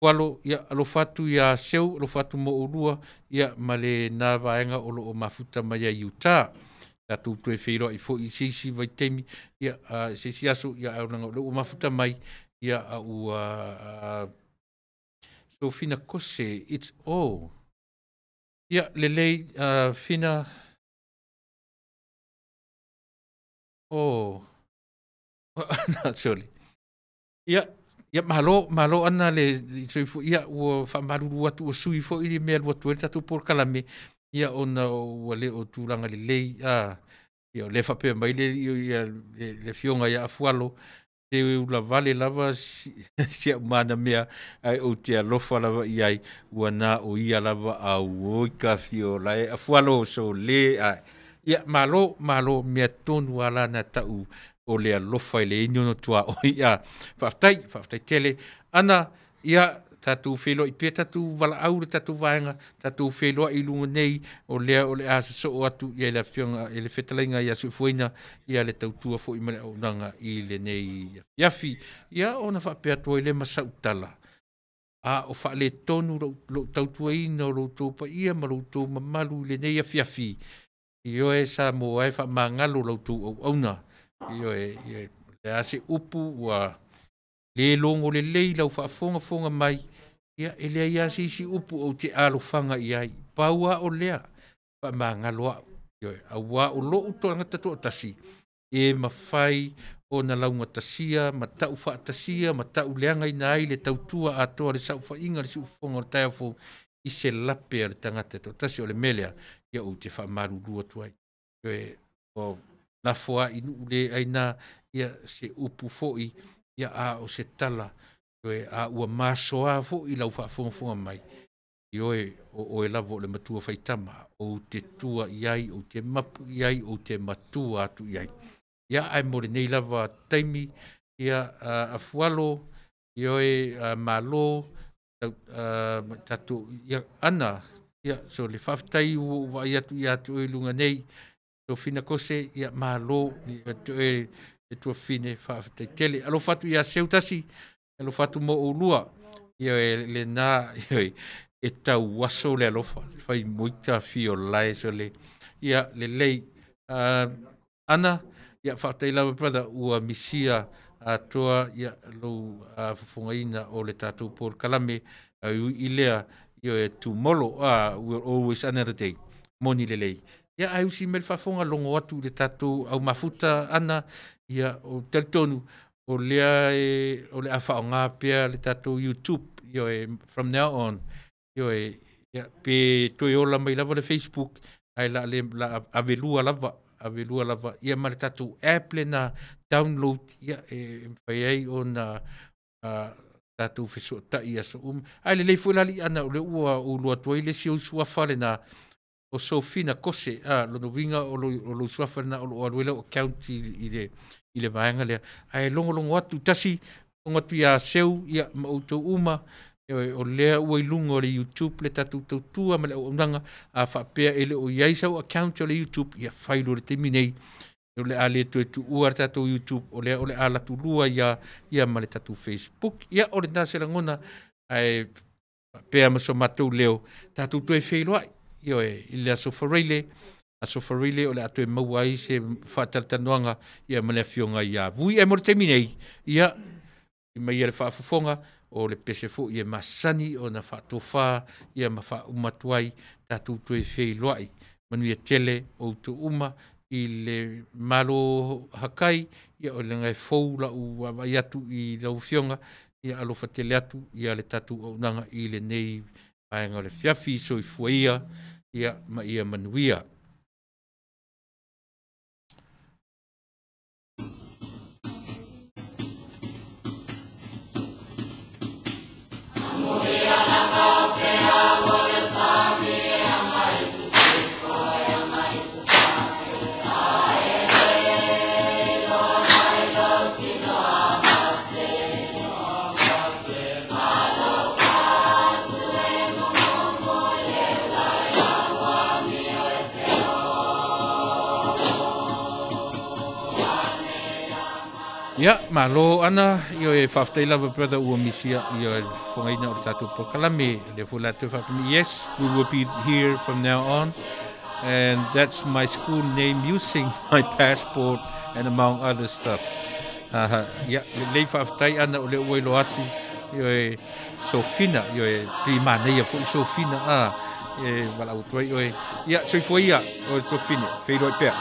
Fualo, ia alofa atu ia Seu, alofa atu mo oulua, ia ma lena vaega o lo o mafuta mai ai i Utah. Tatou toe feiloai foi i se isi vaitaimi, ia, se isi aso, ia ae leaga o lea ua mafuta mai, ia a ua Sofina Kose, it's all. Ia, lelei, Fina, oh, sorry. Ia, ia malo, malo ana le soifua, ia ua faamalulu atu ua sui foi le mea e alu atu ai le tatou polokalame, ia ona ua le o tulaga lelei, ia o lea e faapea mai le ia le afioga ia Afualo, se ula vale lava si au manamea, ae ou te alofa lava i ai, ua na o ia lava auoi ka fiola e Afualo so le ae. Ia malo, malo, mea tonu lava la na tau o le alofa e leai ni ona tuaoi. Ia, faafetai, faafetai tele. Ana, ia, tatou feiloai pea, tatou valaau le tatou vaega, tatou feiloai i luga nei, o lea o le a sosoo atu i le afioga i le fetalaiga ia Soifuaina, ia le tautua foi ma le auaunaga i lenei afiafi. Ia, ona faapea atu ai lea ma sau tala, a o faaletonu lou tautuaina o lo outou paia ma lo outou mamalu i lenei afiafi, ioe Samoa e faamagalo la outou auauna, ioe, ioe, le a se upu ua le logo lelei lau faafogafoga mai, ia e leai lava se isi upu ou te alofaga i ai, pau lava o lea, faamagalo au, ioe, aua o lou tagata toatasi, e mafai ona laugatasia ma taufaatasia ma tauleagaina ai le tautua atoa le saofaiga le siufofoga o le taeao fou i se lape a le tagata e toatasi. O le mea lea, ia ou te faamalulu atu ai. Ioe, o lafo lava i nuu le aina, ia se upu foi, ia a o se tala, ioe, a ua masoa foi lau faafogafoga mai, ioe, o oe lava o le matua faitama, ou te tua i ai, ou te mapu i ai, ou te matua atu i ai. Ia, ae mo lenei lava taimi, ia, Afualo, ioe, malo, tatou, ia, Ana, ia, so le faafetai ua ou vaai atu ia te oe i luga nei, Sofina Kose, ia, malo, ia te oe le tuafafine, faafetai tele. Alofa atu ia Seu tasi, alofa atu mo oulua, ioe, lena, ioe, e tauaso le alofa, fai moita fio lae sole, ia, lelei, Ana, ia, faafetai lava brother, ua misia atoa ia lou fofogaina o le tatou polokalame, ai ui i lea, ioe, tomorrow, will always another day, moni lelei. Ia, ae usi mai le faafofoga, logo atu i le tatou au mafuta, Ana, ia, o talitonu, o lea e, o le a faaaoga pea le tatou YouTube, ioe, from now on, ioe, ia, pe toe ola mai lava le Facebook, ae la le, la avelua lava, avelua lava, ia ma le tatou app lena, download, ia, e mafai ai ona tatou fesootai i aso uma. Ae lelei foi la alii Ana, o lea ua ou iloa atu ai le isi ou suafa lena, o Sofina Kose, lona uiga o lou suafa lena o lo o alu ai lau account i le vaega lea. Ae logologo atu tasi, logo atu ia Seu, ia, ma outou uma, o lea ua i luga o le YouTube le tatou tautua ma le auaunaga, a faapea e le o i ai sau account o le YouTube, ia fai loa le taimi nei, o le a le toe tuua le tatou YouTube, o lea o le a alu lua ia, ia ma le tatou Facebook. Ia, o lena se lagona, ae faapea ma so matou leo, tatou toe feiloai, ioe, i le aso Faraile. Aso Faraile o le a toe maua ai se faatalatalanoaga ia ma le afioga ia Vui. E mo le taimi nei, ia i mai ia le faafofoga o le pese foʻi e masani ona faatofā ia ma faauma atu ai tatou toe feiloai. Manuia tele outou uma i le malo hakai, ia o leaga e fou la'u vaavaai atu i lau afioga, ia alofa tele atu ia le tatou auaunaga i lenei vaega o le afiafi. Soifua ia ia ma ia manuia. Ia, malo ana, ioe, faafetai lava brother ua misia, ioe, fofogaina o le tatou polokalame. Lea foi la toe faapea, yes, we will be here from now on. And that's my school name using my passport and among other stuff. Aha, ia, lelei faafetai ana o lea ua iloa atu, ioe, Sofina, ioe, pei manaia foi Sofina, a, e valaau atu ai oe. Ia, soifua ia, o le tuafafine, feiloai pea.